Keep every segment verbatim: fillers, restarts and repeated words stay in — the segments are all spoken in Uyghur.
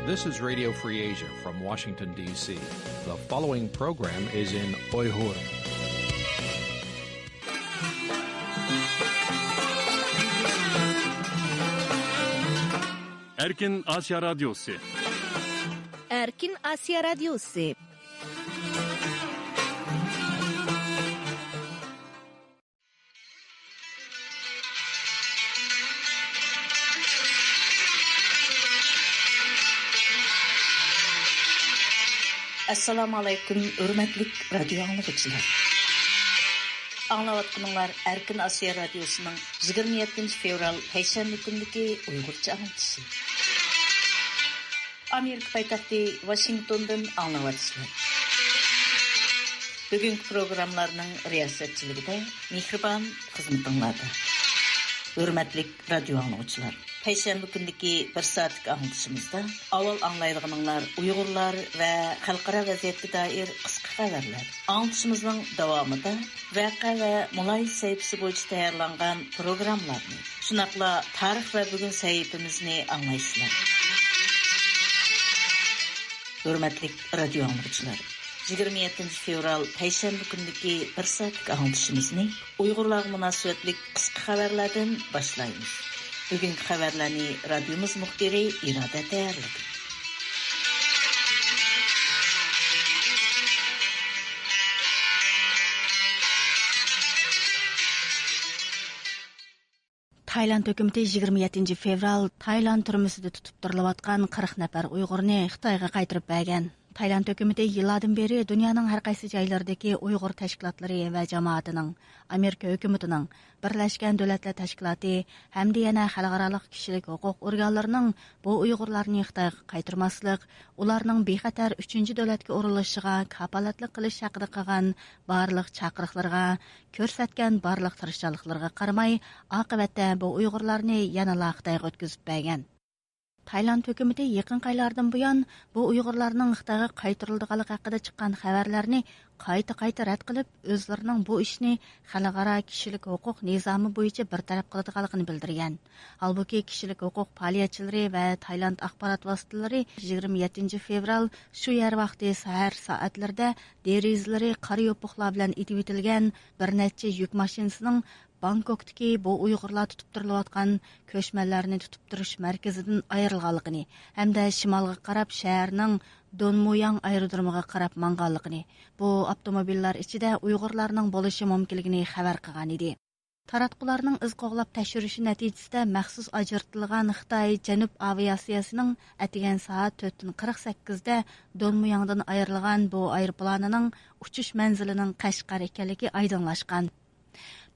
This is Radio Free Asia from Washington, D C. The following program is in Uyghur. Erkin Asiya Radyosu. Erkin Asiya Radyosu. ئەسسالامۇ ئەلەيكۇم، ھۆرمەتلىك رادىيو ئاڭلىغۇچىلار. ئاڭلاۋاتقىنىڭلار ئەركىن ئاسىيا رادىيوسىنىڭ يىگىرمە يەتتىنچى فېۋرال پەيشەنبە كۈنىدىكى ئۇيغۇرچە ئاڭلىتىشى. ئامېرىكا پايتەختى ۋاشىنگتوندىن ئاڭلاۋاتىسىلەر. بۈگۈنكى پروگراممىلارنىڭ رىياسەتچىلىكىدە مېھرىبان خىزمىتىڭلاردا. ھۆرمەتلىك رادىيو ئاڭلىغۇچىلار، پەيشەنبە كۈنىدىكى بىر سائەتلىك ئاڭلىتىشىمىزدا ئاۋۋال ئاڭلايدىغىنىڭلار ئۇيغۇرلار ۋە خەلقئارا ۋەزىيەتكە دائىر قىسقا خەۋەرلەر. ئاڭلىتىشىمىزنىڭ داۋامىدا ۋەقە ۋە مۇلاھىزە سەھىپىسى بويىچە تەييارلانغان پروگراممىلارنى، شۇنداقلا تارىخ ۋە بۈگۈن سەھىپىمىزنى ئاڭلايسىلەر. ھۆرمەتلىك رادىيو ئاڭلىغۇچىلار، يىگىرمە يەتتىنچى فېۋرال پەيشەنبە كۈنىدىكى بىر سائەتلىك ئاڭلىتىشىمىزنى ئۇيغۇرلارغا مۇناسىۋەتلىك قىسقا خەۋەرلەردىن باشلايمىز. بۈگۈنكى خەۋەرلەرنى رادىيومىز مۇخبىرى ئىرادە تەييارلىدى. تايلاند ھۆكۈمىتى يىگىرمە يەتتىنچى فېۋرال تايلاند تۈرمىسىدە تۇتۇپ تۇرۇلۇۋاتقان قىرىق نەپەر ئۇيغۇرنى خىتايغا قايتۇرۇپ بەرگەن. تايلاند ھۆكۈمىتى يىللاردىن بېرى دۇنيانىڭ ھەر قايسى جايلىرىدىكى ئۇيغۇر تەشكىلاتلىرى ۋە جامائىتىنىڭ، ئامېرىكا ھۆكۈمىتىنىڭ، بىرلەشكەن دۆلەتلەر تەشكىلاتى ھەمدە يەنە خەلقئارالىق كىشىلىك ھوقۇق ئورگانلىرىنىڭ بۇ ئۇيغۇرلارنى خىتايغا قايتۇرماسلىق، ئۇلارنىڭ بىخەتەر ئۈچىنچى دۆلەتكە ئورۇنلىشىشىغا كاپالەتلىك قىلىش ھەققىدە قىلغان بارلىق چاقىرىقلىرىغا، كۆرسەتكەن بارلىق تىرىشچانلىقلىرىغا قارىماي، ئاقىۋەتتە بۇ ئۇيغۇرلارنى يەنىلا خىتايغا ئۆتكۈزۈپ بەرگەن. تايلاند ھۆكۈمىتى يېقىنقى ئايلاردىن بۇيان بۇ ئۇيغۇرلارنىڭ خىتايغا قايتۇرۇلىدىغانلىقى ھەققىدە چىققان خەۋەرلەرنى قايتا-قايتا رەت قىلىپ، ئۆزلىرىنىڭ بۇ ئىشنى خەلقئارا كىشىلىك ھوقۇق نىزامى بويىچە بىر تەرەپ قىلىدىغانلىقىنى بىلدۈرگەن. ھالبۇكى، كىشىلىك ھوقۇق پائالىيەتچىلىرى ۋە تايلاند ئاخبارات ۋاسىتىلىرى يىگىرمە يەتتىنچى فېۋرال شۇ يەر ۋاقتى سەھەر سائەتلىرىدە دېرىزىلىرى قارا يوپۇقلار بىلەن ئېتىۋېتىلگەن بىر نەچچە يۈك ماشىنىسىنىڭ بانكوكتىكى بۇ ئۇيغۇرلار تۇتۇپ تۇرۇلۇۋاتقان كۆچمەنلەرنى تۇتۇپ تۇرۇش مەركىزىدىن ئايرىلغانلىقىنى ھەمدە شىمالغا قاراپ شەھەرنىڭ دونمۇياڭ ئايرودرومىغا قاراپ ماڭغانلىقىنى، بۇ ئاپتوموبىللار ئىچىدە ئۇيغۇرلارنىڭ بولۇشى مۇمكىنلىكىنى خەۋەر قىلغانىدى. تاراتقۇلارنىڭ ئىز قوغلاپ تەكشۈرۈشى نەتىجىسىدە مەخسۇس ئاجرىتىلغان خىتاي جەنۇب ئاۋىئاتسىيەسىنىڭ ئەتىگەن سائەت تۆتتىن قىرىق سەككىزدە دونمۇياڭدىن ئايرىلغان بۇ ئايروپىلانىنىڭ ئۇچۇش مەنزىلىنىڭ قەشقەر ئىكەنلىكى ئايدىڭلاشقان.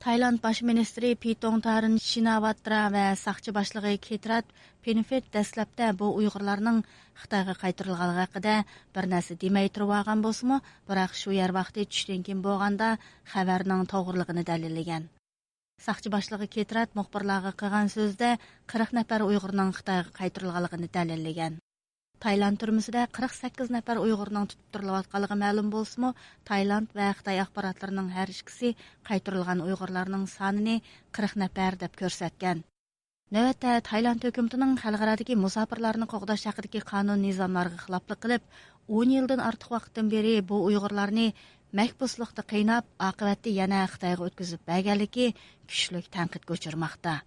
تايلاند باش مىنىستىرى پىتوڭ تارىن شىناۋاترا ۋە ساقچى باشلىقى كېترات پىنفېت دەسلەپتە بۇ ئۇيغۇرلارنىڭ خىتايغا قايتۇرۇلغانلىقى ھەققىدە بىر نەرسە دېمەي تۇرۇۋالغان بولسىمۇ، بىراق شۇ يەر ۋاقتى چۈشتىن كېيىن بولغاندا خەۋەرنىڭ توغرىلىقىنى دەلىللىگەن. ساقچى باشلىقى كېترات مۇخبىرلارغا قىلغان سۆزىدە قىرىق نەپەر ئۇيغۇرنىڭ خىتايغا قايتۇرۇلغانلىقىنى دەلىللىگەن. تايلاند تۈرمىسىدە قىرىق سەككىز نەپەر ئۇيغۇرنىڭ تۇتۇپ تۇرۇلۇۋاتقانلىقى مەلۇم بولسىمۇ، تايلاند ۋە خىتاي ئاخباراتلىرىنىڭ ھەر ئىككىسى قايتۇرۇلغان ئۇيغۇرلارنىڭ سانىنى قىرىق نەپەر دەپ كۆرسەتكەن. نۆۋەتتە تايلاند ھۆكۈمىتىنىڭ خەلقئارادىكى مۇساپىرلارنى قوغداش ھەققىدىكى قانۇن نىزاملارغا خىلاپلىق قىلىپ، ئون يىلدىن ئارتۇق ۋاقىتتىن بېرى بۇ ئۇيغۇرلارنى مەھبۇسلۇقتا قىيناپ، ئاقىۋەتتە يەنە خىتايغا ئۆتكۈزۈپ بەرگەنلىكى كۈچلۈك تەنقىدكە ئۇچرىماقتا.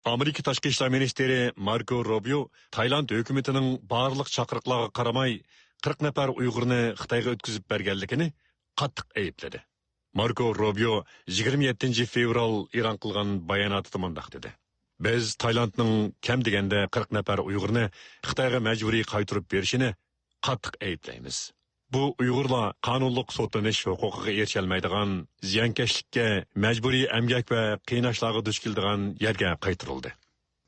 ئامېرىكا تاشقى ئىشلار مىنىستىرى ماركو روبىيو تايلاند ھۆكۈمىتىنىڭ بارلىق چاقىرىقلارغا قارىماي، قىرىق نەپەر ئۇيغۇرنى خىتايغا ئۆتكۈزۈپ بەرگەنلىكىنى قاتتىق ئەيىبلىدى. ماركو روبىيو يىگىرمە يەتتىنچى فېۋرال ئېلان قىلغان باياناتىدا مۇنداق دېدى: «بىز تايلاندنىڭ كەم دېگەندە قىرىق نەپەر ئۇيغۇرنى خىتايغا مەجبۇرىي قايتۇرۇپ بېرىشىنى قاتتىق ئەيىبلەيمىز. بۇ ئۇيغۇرلار قانۇنلۇق سوتلىنىش ھوقۇقىغا ئېرىشەلمەيدىغان، زىيانكەشلىككە، مەجبۇرىي ئەمگەك ۋە قىيناشلارغا دۇچ كېلىدىغان يەرگە قايتۇرۇلدى.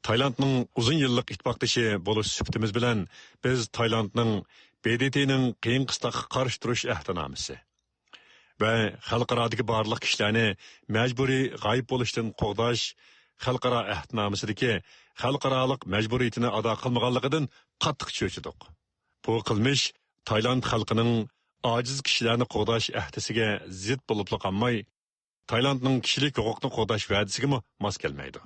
تايلاندنىڭ ئۇزۇن يىللىق ئىتتىپاقدىشى بولۇش سۈپىتىمىز بىلەن، بىز تايلاندنىڭ ب د ت نىڭ قىيىن قىستاققا قارشى تۇرۇش ئەھدىنامىسى ۋە خەلقئارادىكى بارلىق كىشىلەرنى مەجبۇرىي غايىب بولۇشتىن قوغداش خەلقئارا ئەھدىنامىسىدىكى خەلقئارالىق مەجبۇرىيىتىنى ئادا قىلمىغانلىقىدىن قاتتىق چۆچۈدۇق. بۇ قىلمىش تايلاند خەلقىنىڭ ئاجىز كىشىلەرنى قوغداش ئەھدىسىگە زىت بولۇپلا قالماي، تايلاندنىڭ كىشىلىك ھوقۇقنى قوغداش ۋەدىسىگىمۇ ماس كەلمەيدۇ.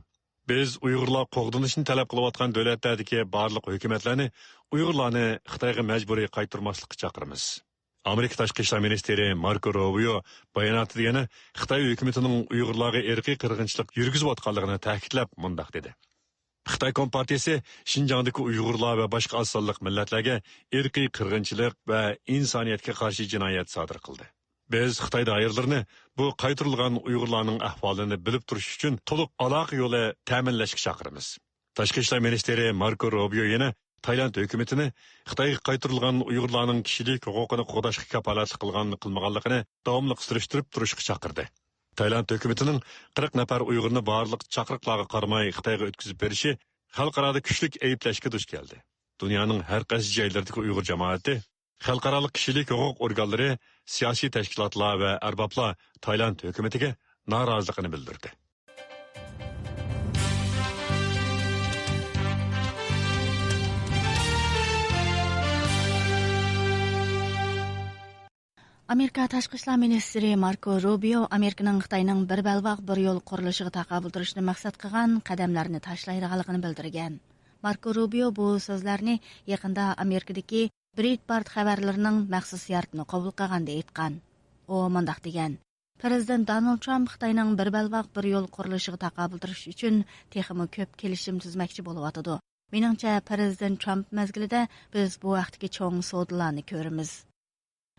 بىز ئۇيغۇرلار قوغدىنىشنى تەلەپ قىلىۋاتقان دۆلەتلەردىكى بارلىق ھۆكۈمەتلەرنى ئۇيغۇرلارنى خىتايغا مەجبۇرىي قايتۇرماسلىققا چاقىرىمىز. ئامېرىكا تاشقى ئىشلار مىنىستىرى ماركو روبىيو باياناتىدا يەنە خىتاي ھۆكۈمىتىنىڭ ئۇيغۇرلارغا ئىرقىي قىرغىنچىلىق يۈرگۈزۈۋاتقانلىقىنى تەكىتلەپ مۇنداق دېدى: خىتاي كومپارتىيىسى شىنجاڭدىكى ئۇيغۇرلار ۋە باشقا ئاز سانلىق مىللەتلەرگە ئىرقىي قىرغىنچىلىق ۋە ئىنسانىيەتكە قارشى جىنايەت سادىر قىلدى. بىز خىتاي دائىرىلىرىنى بۇ قايتۇرۇلغان ئۇيغۇرلارنىڭ ئەھۋالىنى بىلىپ تۇرۇش ئۈچۈن تولۇق ئالاقە يولى تەمىنلەشكە چاقىرىمىز. تاشقى ئىشلار مىنىستىرى ماركو روبىيو يەنە تايلاند ھۆكۈمىتىنى خىتايغا قايتۇرۇلغان ئۇيغۇرلارنىڭ كىشىلىك ھوقۇقىنى قوغداشقا كاپالەتلىك قىلغاننى قىلمىغانلىقىنى داۋاملىق سۈرۈشتۈرۈپ تۇرۇشقا چاقىردى. تايلاند ھۆكۈمىتىنىڭ قىرىق نەپەر ئۇيغۇرنى بارلىق چاقىرىقلارغا قارىماي خىتايغا ئۆتكۈزۈپ بېرىشى خەلقئارادا كۈچلۈك ئەيىبلەشكە دۇچ كەلدى. دۇنيانىڭ ھەر قايسى جايلىرىدىكى ئۇيغۇر جامائىتى، خەلقئارالىق كىشىلىك ھوقۇق ئورگانلىرى، سىياسىي تەشكىلاتلار ۋە ئەربابلار تايلاند ھۆكۈمىتىگە نارازىلىقىنى بىلدۈردى. ئامېرىكا تاشقى ئىشلار مىنىستىرى ماركو روبىيو ئامېرىكىنىڭ خىتاينىڭ بىر بەلباغ، بىر يول قۇرۇلۇشىغا تاقابىل تۇرۇشنى مەقسەت قىلغان قەدەملەرنى تاشلايدىغانلىقىنى بىلدۈرگەن. ماركو روبىيو بۇ سۆزلەرنى يېقىندا ئامېرىكىدىكى برىتبارت خەۋەرلىرىنىڭ مەخسۇس زىيارىتىنى قوبۇل قىلغاندا ئېيتقان. ئۇ مۇنداق دېگەن: پىرېزىدېنت دونالد ترامپ خىتاينىڭ بىر بەلباغ، بىر يول قۇرۇلۇشىغا تاقابىل تۇرۇش ئۈچۈن تېخىمۇ كۆپ كېلىشىم تۈزمەكچى بولۇۋاتىدۇ. مېنىڭچە، پىرېزىدېنت ترامپ مەزگىلىدە بىز بۇ ھەقتىكى چوڭ سودىلارنى كۆرىمىز.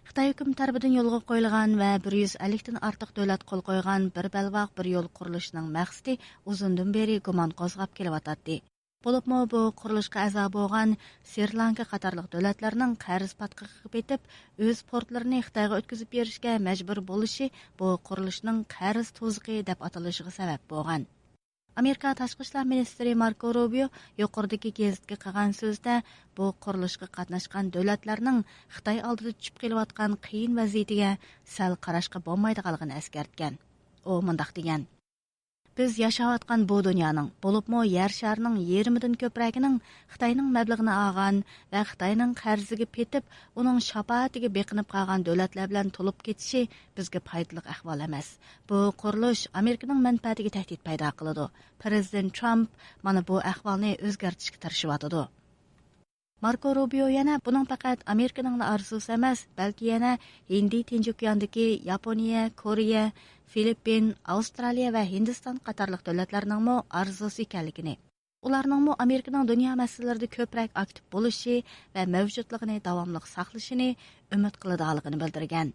خىتاي ھۆكۈمىتى تەرىپىدىن يولغا قويۇلغان ۋە بىر يۈز ئەللىكتىن ئارتۇق دۆلەت قول قويغان بىر بەلباغ، بىر يول قۇرۇلۇشىنىڭ مەقسىتى ئۇزۇندىن بېرى گۇمان قوزغاپ كېلىۋاتاتتى. بولۇپمۇ بۇ قۇرۇلۇشقا ئەزا بولغان سرى لانكا قاتارلىق دۆلەتلەرنىڭ قەرز پاتقىقىغا پېتىپ، ئۆز پورتلىرىنى خىتايغا ئۆتكۈزۈپ بېرىشكە مەجبۇر بولۇشى بۇ قۇرۇلۇشنىڭ قەرز تۇزىقى دەپ ئاتىلىشىغا سەۋەب بولغان. ئامېرىكا تاشقى ئىشلار مىنىستىرى ماركو روبىيو يۇقىرىدىكى گېزىتكە قىلغان سۆزىدە، بۇ قۇرۇلۇشقا قاتناشقان دۆلەتلەرنىڭ خىتاي ئالدىدا چۈشۈپ قېلىۋاتقان قىيىن ۋەزىيىتىگە سەل قاراشقا بولمايدىغانلىقىنى ئەسكەرتكەن. ئۇ مۇنداق دېگەن: بىز ياشاۋاتقان بۇ دۇنيانىڭ، بولۇپمۇ يەر شارىنىڭ يېرىمىدىن كۆپرەكىنىڭ خىتاينىڭ مەبلىغىنى ئالغان ۋە خىتاينىڭ قەرزىگە پېتىپ، ئۇنىڭ شاپائىتىگە بېقىنىپ قالغان دۆلەتلەر بىلەن تولۇپ كېتىشى بىزگە پايدىلىق ئەھۋال ئەمەس. بۇ قۇرۇلۇش ئامېرىكىنىڭ مەنپەئەتىگە تەھدىت پەيدا قىلىدۇ. پىرېزىدېنت ترامپ مانا بۇ ئەھۋالنى ئۆزگەرتىشكە تىرىشىۋاتىدۇ. ماركو روبىيو يەنە بۇنىڭ پەقەت ئامېرىكىنىڭلا ئارزۇسى ئەمەس، بەلكى يەنە ھىندى تىنچ ئوكياندىكى ياپونىيە، كورېيە، فىلىپپىن، ئاۋسترالىيە ۋە ھىندىستان قاتارلىق دۆلەتلەرنىڭمۇ ئارزۇسى ئىكەنلىكىنى، ئۇلارنىڭمۇ ئامېرىكىنىڭ دۇنيا مەسىلىلىرىدە كۆپرەك ئاكتىپ بولۇشى ۋە مەۋجۇتلۇقىنى داۋاملىق ساقلىشىنى ئۈمىد قىلىدىغانلىقىنى بىلدۈرگەن.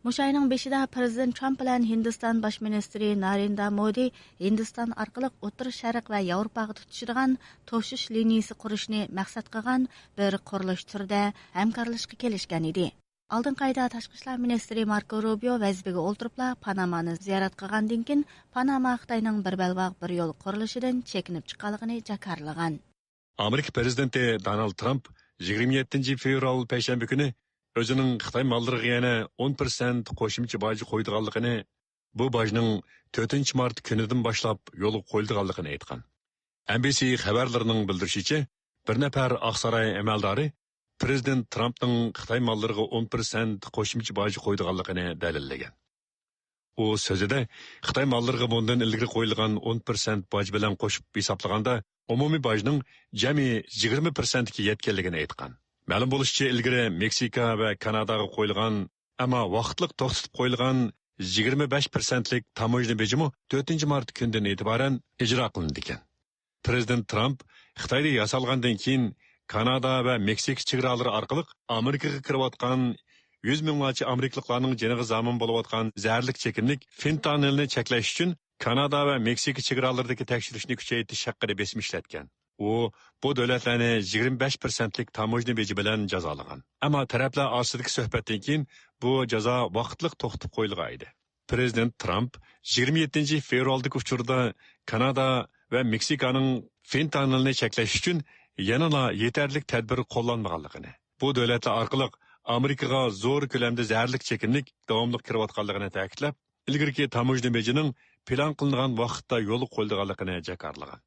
مۇشۇ ئاينىڭ بېشىدا پىرېزىدېنت ترامپ بىلەن ھىندىستان باش مىنىستىرى نارېندا مودى ھىندىستان ئارقىلىق ئوتتۇرا شەرق ۋە ياۋروپاغا تۇتىشىدىغان توشۇش لىنىيىسى قۇرۇشنى مەقسەت قىلغان بىر قۇرۇلۇش تۈرىدە ھەمكارلىشىشقا كېلىشكەن ئىدى. ئالدىنقى ئايدا تاشقى ئىشلار مىنىستىرى ماركو روبىيو ۋەزىپىگە ئولتۇرۇپلا پانامانى زىيارەت قىلغاندىن كېيىن، پاناما خىتاينىڭ بىر بەلباغ، بىر يول قۇرۇلۇشىدىن چېكىنىپ چىققانلىقىنى جاكارلىغان. ئامېرىكا پىرېزىدېنتى دونالد ترامپ يىگىرمە يەتتىنچى فېۋرال پەيشەنبە كۈنى ئۆزىنىڭ خىتاي ماللىرىغا يەنە ئون پىرسەنت قوشۇمچە باج قويىدىغانلىقىنى، بۇ باجنىڭ تۆتىنچى مارت كۈنىدىن باشلاپ يولغا قويۇلىدىغانلىقىنى ئېيتقان. ئېن بى سى خەۋەرلىرىنىڭ بىلدۈرۈشىچە، بىر نەپەر ئاقساراي ئەمەلدارى پىرېزىدېنت ترامپنىڭ خىتاي ماللىرىغا ئون پىرسەنت قوشۇمچە باج قويىدىغانلىقىنى دەلىللىگەن. ئۇ سۆزىدە خىتاي ماللىرىغا بۇندىن ئىلگىرى قويۇلغان ئون پىرسەنت باج بىلەن قوشۇپ ھېسابلىغاندا، ئومۇمىي باجنىڭ جەمئىي يىگىرمە پىرسەنتكە يەتكەنلىكىنى ئېيتقان. مەلۇم بولۇشىچە، ئىلگىرى مېكسىكا ۋە كاناداغا قويۇلغان، ئەمما ۋاقىتلىق توختىتىپ قويۇلغان يىگىرمە بەش پىرسەنتلىك تاموژنا بېجىمۇ تۆتىنچى مارت كۈنىدىن ئېتىبارەن ئىجرا قىلىنىدىكەن. پىرېزىدېنت ترامپ خىتايدا ياسالغاندىن كېيىن، كانادا ۋە مېكسىكا چېگرالىرى ئارقىلىق ئامېرىكىغا كىرىۋاتقان يۈز مىڭلارچە ئامېرىكىلىقلارنىڭ جېنىغا زامىن بولۇۋاتقان زەھەرلىك چېكىملىك فېنتانىلنى چەكلەش ئۈچۈن كانادا ۋە مېكسىكا چېگرالىرىدىكى تەكشۈرۈشنى كۈچەيتىش ھەققىدە بېسىم ئىشلەتكەن. ئۇ بۇ دۆلەتلەرنى يىگىرمە بەش پىرسەنتلىك تاموژنا بېجى بىلەن جازالىغان. ئەمما تەرەپلەر ئارىسىدىكى سۆھبەتتىن كېيىن بۇ جازا ۋاقىتلىق توختىتىپ قويۇلغان ئىدى. پىرېزىدېنت ترامپ يىگىرمە يەتتىنچى فېۋرالدىكى ئۇچۇردا كانادا ۋە مېكسىكانىڭ فېنتانىلنى چەكلەش ئۈچۈن يەنىلا يېتەرلىك تەدبىر قوللانمىغانلىقىنى، بۇ دۆلەتلەر ئارقىلىق ئامېرىكىغا زور كۆلەمدە زەھەرلىك چېكىملىك داۋاملىق كىرىۋاتقانلىقىنى تەكىتلەپ، ئىلگىرىكى تاموژنا بېجىنىڭ پىلان قىلىنغان ۋاقىتتا يولغا قويۇلىدىغانلىقىنى جاكارلىغان.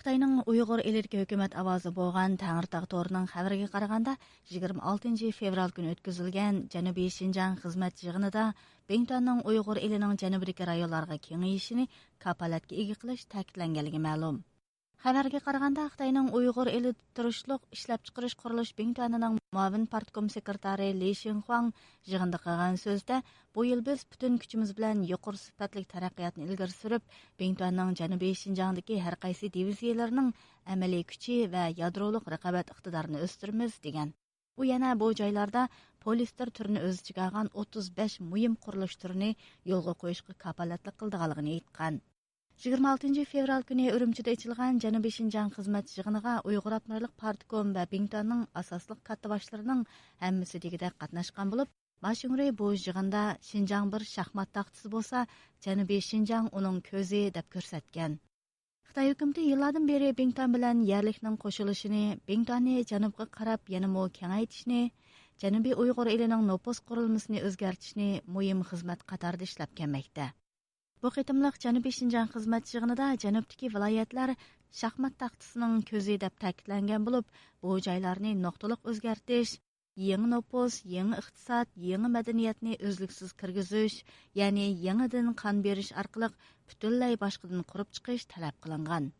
خىتاينىڭ ئۇيغۇر ئېلىدىكى ھۆكۈمەت ئاۋازى بولغان تەڭرىتاغ تورىنىڭ خەۋىرىگە قارىغاندا، يىگىرمە ئالتىنچى فېۋرال كۈنى ئۆتكۈزۈلگەن جەنۇبىي شىنجاڭ خىزمەت يىغىنىدا بىڭتۈەننىڭ ئۇيغۇر ئېلىنىڭ جەنۇبىدىكى رايونلارغا كېڭىيىشىنى كاپالەتكە ئىگە قىلىش تەكىتلەنگەنلىكى مەلۇم. خەۋەرگە قارىغاندا، خىتاينىڭ ئۇيغۇر ئېلىدا تۇرۇشلۇق ئىشلەپچىقىرىش قۇرۇلۇش بىڭتۈەنىنىڭ مۇئاۋىن پارتكوم سېكرېتارى لى شىنخۇاڭ يىغىندا قىلغان سۆزىدە، بۇ يىل بىز پۈتۈن كۈچىمىز بىلەن يۇقىرى سۈپەتلىك تەرەققىياتنى ئىلگىرى سۈرۈپ، بىڭتۈەننىڭ جەنۇبىي شىنجاڭدىكى ھەر قايسى دىۋىزىيىلىرىنىڭ ئەمەلىي كۈچى ۋە يادرولۇق رىقابەت ئىقتىدارىنى ئۆستۈرىمىز، دېگەن. ئۇ يەنە بۇ جايلاردا پولىستېر تۈرىنى ئۆز ئىچىگە ئالغان ئوتتۇز بەش مۇھىم قۇرۇلۇش تۈرىنى يولغا قويۇشقا كاپالەتلىك قىلىدىغانلىقىنى ئېيتقان. يىگىرمە ئالتىنچى فېۋرال كۈنى ئۈرۈمچىدە ئېچىلغان جەنۇبىي شىنجاڭ خىزمەت يىغىنىغا ئۇيغۇر ئاپتونوملۇق پارتكوم ۋە بىڭتۈەننىڭ ئاساسلىق كاتتىباشلىرىنىڭ ھەممىسى دېگۈدەك قاتناشقان بولۇپ، ماشىڭرۇي بۇ يىغىندا شىنجاڭ بىر شاھمات تاختىسى بولسا، جەنۇبىي شىنجاڭ ئۇنىڭ كۆزى دەپ كۆرسەتكەن. خىتاي ھۆكۈمىتى يىللاردىن بېرى بىڭتۈەن بىلەن يەرلىكنىڭ قوشۇلۇشىنى، بىڭتۈەننى جەنۇبقا قاراپ يەنىمۇ كېڭەيتىشنى، جەنۇبىي ئۇيغۇر ئېلىنىڭ نوپۇس قۇرۇلمىسىنى ئۆزگەرتىشنى مۇھىم خىزمەت قاتارىدا ئىشلەپ كەلمەكتە. بۇ قېتىملىق جەنۇبىي شىنجاڭ خىزمەت يىغىنىدا جەنۇبتىكى ۋىلايەتلەر شاھمات تاختىسىنىڭ كۆزى دەپ تەكىتلەنگەن بولۇپ، بۇ جايلارنى نۇقتىلىق ئۆزگەرتىش، يېڭى نوپۇس، يېڭى ئىقتىساد، يېڭى مەدەنىيەتنى ئۈزلۈكسىز كىرگۈزۈش، يەنى يېڭىدىن قان بېرىش ئارقىلىق پۈتۈنلەي باشقىدىن قۇرۇپ چىقىش تەلەپ قىلىنغان.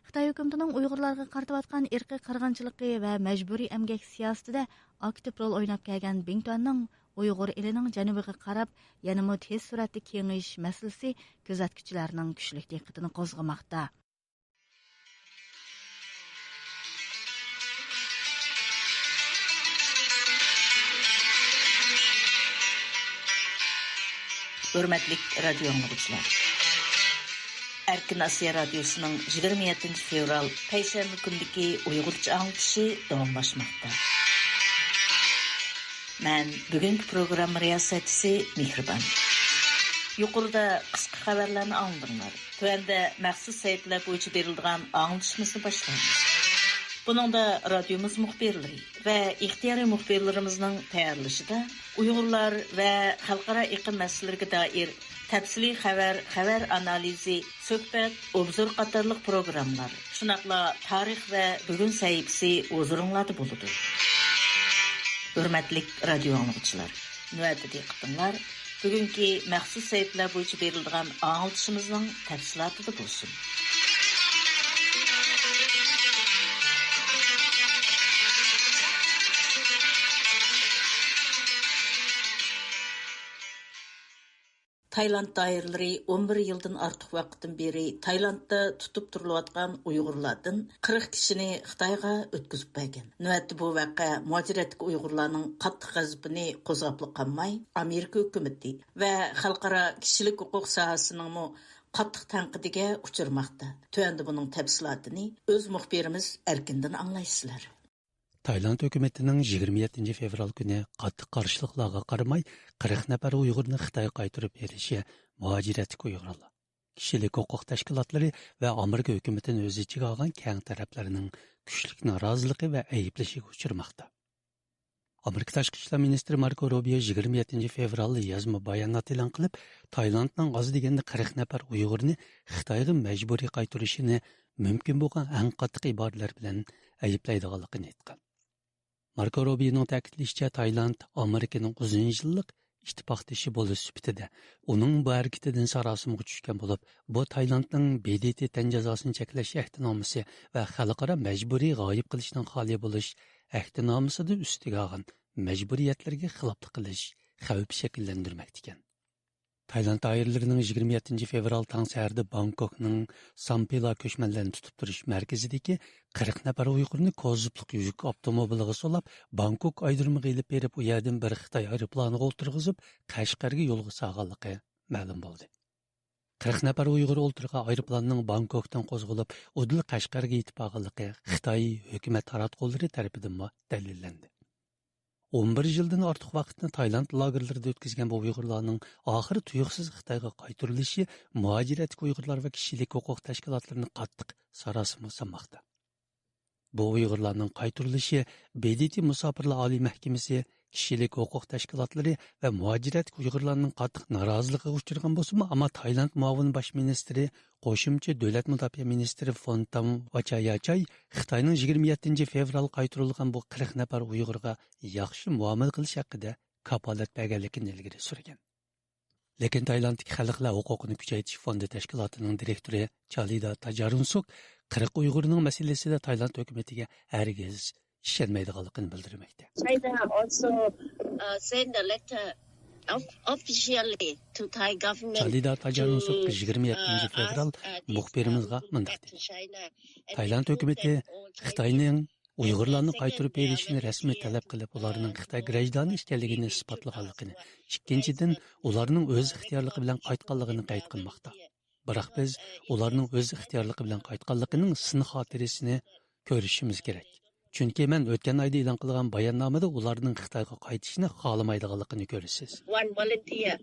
خىتاي ھۆكۈمىتىنىڭ ئۇيغۇرلارغا قارىتىۋاتقان ئىرقىي قىرغىنچىلىقى ۋە مەجبۇرىي ئەمگەك سىياسىتىدە ئاكتىپ رول ئويناپ كەلگەن بىڭتۈەننىڭ ئۇيغۇر ئېلىنىڭ جەنۇبىغا قاراپ يەنىمۇ تېز سۈرئەتتە كېڭىيىش مەسىلىسى كۆزەتكۈچىلەرنىڭ كۈچلۈك دىققىتىنى قوزغىماقتا. ھۆرمەتلىك رادىيو ئاڭلىغۇچىلار! ئەركىن ئاسىيا رادىيوسىنىڭ يىگىرمە يەتتىنچى فېۋرال پەيشەنبە كۈنىدىكى ئۇيغۇرچە ئاڭلىتىشى داۋاملاشماقتا. مەن بۈگۈنكى پروگرامما رىياسەتچىسى مېھرىبان. يۇقىرىدا قىسقا خەۋەرلەرنى ئاڭلىدىڭلار. تۆۋەندە مەخسۇس سەھىپىلەر بويىچە بېرىلىدىغان ئاڭلىتىشىمىزنى باشلايمىز. بۇنىڭدا رادىيومىز مۇخبىرلىرى ۋە ئىختىيارىي مۇخبىرلىرىمىزنىڭ تەييارلىشىدا ئۇيغۇرلار ۋە خەلقئارا ئېقىم مەسىلىلىرىگە دائىر تەپسىلىي خەۋەر، خەۋەر ئانالىزى، سۆھبەت، ئوبزور قاتارلىق پروگراممىلار، شۇنداقلا تارىخ ۋە بۈگۈن سەھىپىسى ھۇزۇرۇڭلاردا بولىدۇ. ھۆرمەتلىك رادىيو ئاڭلىغۇچىلار، نۆۋەتتە دىققىتىڭلار بۈگۈنكى مەخسۇس سەھىپىلەر بويىچە بېرىلىدىغان ئاڭلىتىشىمىزنىڭ تەپسىلاتىدا بولسۇن. تايلاند دائىرىلىرى ئون بىر يىلدىن ئارتۇق ۋاقىتتىن بېرى تايلاندتا تۇتۇپ تۇرۇلۇۋاتقان ئۇيغۇرلاردىن قىرىق كىشىنى خىتايغا ئۆتكۈزۈپ بەرگەن. نۆۋەتتە بۇ ۋەقە مۇھاجىرەتتىكى ئۇيغۇرلارنىڭ قاتتىق غەزىپىنى قوزغاپلا قالماي، ئامېرىكا ھۆكۈمىتى ۋە خەلقئارا كىشىلىك ھوقۇق ساھەسىنىڭمۇ قاتتىق تەنقىدىگە ئۇچرىماقتا. تۆۋەندە بۇنىڭ تەپسىلاتىنى ئۆز مۇخبىرىمىز ئەركىندىن ئاڭلايسىلەر. تايلاند ھۆكۈمىتىنىڭ يىگىرمە يەتتىنچى فېۋرال كۈنى قاتتىق قارشىلىقلارغا قارىماي، قىرىق نەپەر ئۇيغۇرنى خىتايغا قايتۇرۇپ بېرىشى مۇھاجىرەتتىكى ئۇيغۇرلار، كىشىلىك ھوقۇق تەشكىلاتلىرى ۋە ئامېرىكا ھۆكۈمىتىنى ئۆز ئىچىگە ئالغان كەڭ تەرەپلەرنىڭ كۈچلۈك نارازىلىقى ۋە ئەيىبلىشىگە ئۇچرىماقتا. ئامېرىكا تاشقى ئىشلار مىنىستىرى ماركو روبىيو يىگىرمە يەتتىنچى فېۋرالدا يازما بايانات ئېلان قىلىپ، تايلاندنىڭ ئاز دېگەندە قىرىق نەپەر ئۇيغۇرنى خىتايغا مەجبۇرىي قايتۇرۇشىنى مۇمكىن بولغان ئەڭ قاتتىق ئىبارىلەر بىلەن ئەيىبلەيدىغانلىقىنى ئېيتقان. ماركو روبىيونىڭ تەكىتلىشىچە، تايلاند ئامېرىكىنىڭ ئۇزۇن يىللىق ئىتتىپاقدىشى بولۇش سۈپىتىدە، ئۇنىڭ بۇ ھەرىكىتىدىن ساراسىمىغا چۈشكەن بولۇپ، بۇ تايلاندنىڭ ب د ت تەن جازاسىنى چەكلەش ئەھدىنامىسى ۋە خەلقئارا مەجبۇرىي غايىب قىلىشنىڭ خالىي بولۇش ئەھدىنامىسىدا ئۈستىگە ئالغان مەجبۇرىيەتلىرىگە خىلاپلىق قىلىش خەۋپى شەكىللەندۈرمەكتىكەن. تايلاند دائىرىلىرىنىڭ يىگىرمە يەتتىنچى فېۋرال تاڭ سەھەردە بانكوكنىڭ سامپىلا كۆچمەنلەرنى تۇتۇپ تۇرۇش مەركىزىدىكى قىرىق نەپەر ئۇيغۇرنى كوزۇپلۇق يۈك ئاپتوموبىلىغا سولاپ، بانكوك ئايرودرومىغا ئېلىپ بېرىپ، ئۇ يەردىن بىر خىتاي ئايروپىلانىغا ئولتۇرغۇزۇپ، قەشقەرگە يولغا سالغانلىقى مەلۇم بولدى. قىرىق نەپەر ئۇيغۇر ئولتۇرغان ئايروپىلاننىڭ بانكوكتىن قوزغىلىپ، ئۇدۇل قەشقەرگە يېتىپ بارغانلىقى خىتاي ھۆكۈمەت تاراتقۇلىرى تەرىپىدىنمۇ دەلىللەندى. ئون بىر يىلدىن ئارتۇق ۋاقىتنى تايلاند لاگېرلىرىدا ئۆتكۈزگەن بۇ ئۇيغۇرلارنىڭ ئاخىرى تۇيۇقسىز خىتايغا قايتۇرۇلۇشى مۇھاجىرەتتىكى ئۇيغۇرلار ۋە كىشىلىك ھوقۇق تەشكىلاتلىرىنى قاتتىق ساراسىمىغا سالماقتا. بۇ ئۇيغۇرلارنىڭ قايتۇرۇلۇشى ب د ت مۇساپىرلار ئالىي مەھكىمىسى كىشىلىك ھوقۇق تەشكىلاتلىرى ۋە مۇھاجىرەتتىكى ئۇيغۇرلارنىڭ قاتتىق نارازىلىقىغا ئۇچرىغان بولسىمۇ، ئەمما تايلاند مۇئاۋىن باش مىنىستىرى، قوشۇمچە دۆلەت مۇداپىئە مىنىستىرى فون تام ۋاچاياچاي خىتاينىڭ يىگىرمە يەتتىنچى فېۋرال قايتۇرۇلغان بۇ قىرىق نەپەر ئۇيغۇرغا ياخشى مۇئامىلە قىلىش ھەققىدە كاپالەت بەرگەنلىكىنى ئىلگىرى سۈرگەن. لېكىن تايلاندتىكى خەلقلەر ھوقۇقىنى كۈچەيتىش فوندى تەشكىلاتىنىڭ دىرېكتورى چالىدا تاجارۇنسۇك قىرىق ئۇيغۇرنىڭ مەسىلىسىدە تايلاند ھۆكۈمىتىگە ھەرگىز ئىشەنمەيدىغانلىقىنى بىلدۈرمەكتە. China also, uh, send a letter of-, officially to Thai government. چالىدا تاجارۇنسۇك to, يىگىرمە يەتتىنچى uh, فېۋرال ask, uh, مۇخبىرىمىزغا مۇنداق دېدى. تايلاند ھۆكۈمىتى خىتاينىڭ ئۇيغۇرلارنى قايتۇرۇپ بېرىشىنى رەسمىي تەلەپ قىلىپ، ئۇلارنىڭ خىتاي گراژدانى ئىكەنلىكىنى ئىسپاتلىغانلىقىنى، ئىككىنچىدىن، ئۇلارنىڭ ئۆز ئىختىيارلىقى بىلەن قايتقانلىقىنى قەيت قىلماقتا. بىراق بىز ئۇلارنىڭ ئۆز ئىختىيارلىقى بىلەن قايتقانلىقىنىڭ سىن خاتىرىسىنى كۆرۈشىمىز كېرەك. چۈنكى مەن ئۆتكەن ئايدا ئېلان قىلغان باياننامىدا ئۇلارنىڭ خىتايغا قايتىشىنى خالىمايدىغانلىقىنى كۆرىسىز. One volunteer.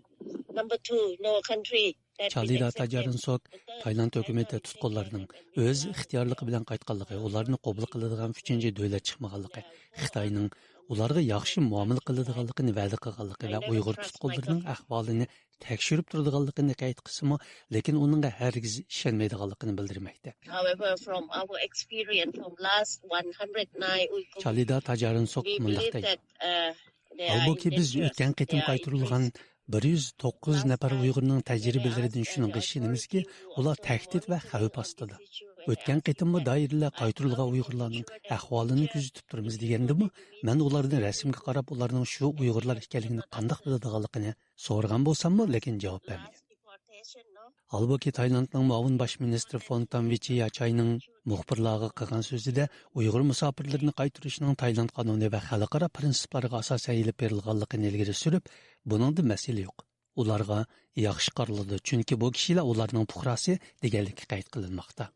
Number two, no country. چالىدا تاجارىنسوك تايلاند ھۆكۈمىتى تۇتقۇنلارنىڭ ئۆز ئىختىيارلىقى بىلەن قايتقانلىقى، ئۇلارنى قوبۇل قىلىدىغان ئۈچىنچى دۆلەت چىقمىغانلىقى، خىتاينىڭ ئۇلارغا ياخشى مۇئامىلە قىلىدىغانلىقىنى ۋەدە قىلغانلىقى ۋە ئۇيغۇر تۇتقۇنلىرىنىڭ ئەھۋالىنى تەكشۈرۈپ تۇرىدىغانلىقىنى قەيت قىلسىمۇ، لېكىن ئۇنىڭغا ھەرگىز ئىشەنمەيدىغانلىقىنى بىلدۈرمەكتە. However, from our experience from last one hundred nine Uyghur, چالىدا تاجارىنسوك we مۇنداق believe دەيدۇ. That, uh, they are in danger. ھالبۇكى، بىز ئۆتكەن قېتىم قايتۇرۇلغان بىر يۈز توققۇز نەپەر ئۇيغۇرنىڭ تەجرىبىلىرىدىن شۇنىڭغا ئىشىنىمىزكى، ئۇلار تەھدىت ۋە خەۋپ ئاستىدا. ئۆتكەن قېتىممۇ دائىرىلەر قايتۇرۇلغان ئۇيغۇرلارنىڭ ئەھۋالىنى كۆزىتىپ تۇرىمىز دېگەندىمۇ، مەن ئۇلاردىن رەسىمگە قاراپ، ئۇلارنىڭ شۇ ئۇيغۇرلار ئىكەنلىكىنى قانداق بىلىدىغانلىقىنى سورىغان بولساممۇ، لېكىن جاۋاب بەرمىگەن. ھالبۇكى، تايلاندنىڭ مۇئاۋىن باش مىنىستىرى فون تام ۋىچىياچاينىڭ مۇخبىرلارغا قىلغان سۆزىدە، ئۇيغۇر مۇساپىرلىرىنى قايتۇرۇشنىڭ تايلاند قانۇنى ۋە خەلقئارا پىرىنسىپلارغا ئاساسەن ئېلىپ بېرىلغانلىقىنى ئىلگىرى سۈرۈپ، بۇنىڭدا مەسىلە يوق. ئۇلارغا ياخشى قارىلىدۇ، چۈنكى بۇ كىشىلەر ئۇلارنىڭ پۇقراسى دېگەنلىكى قەيت قىلىنماقتا.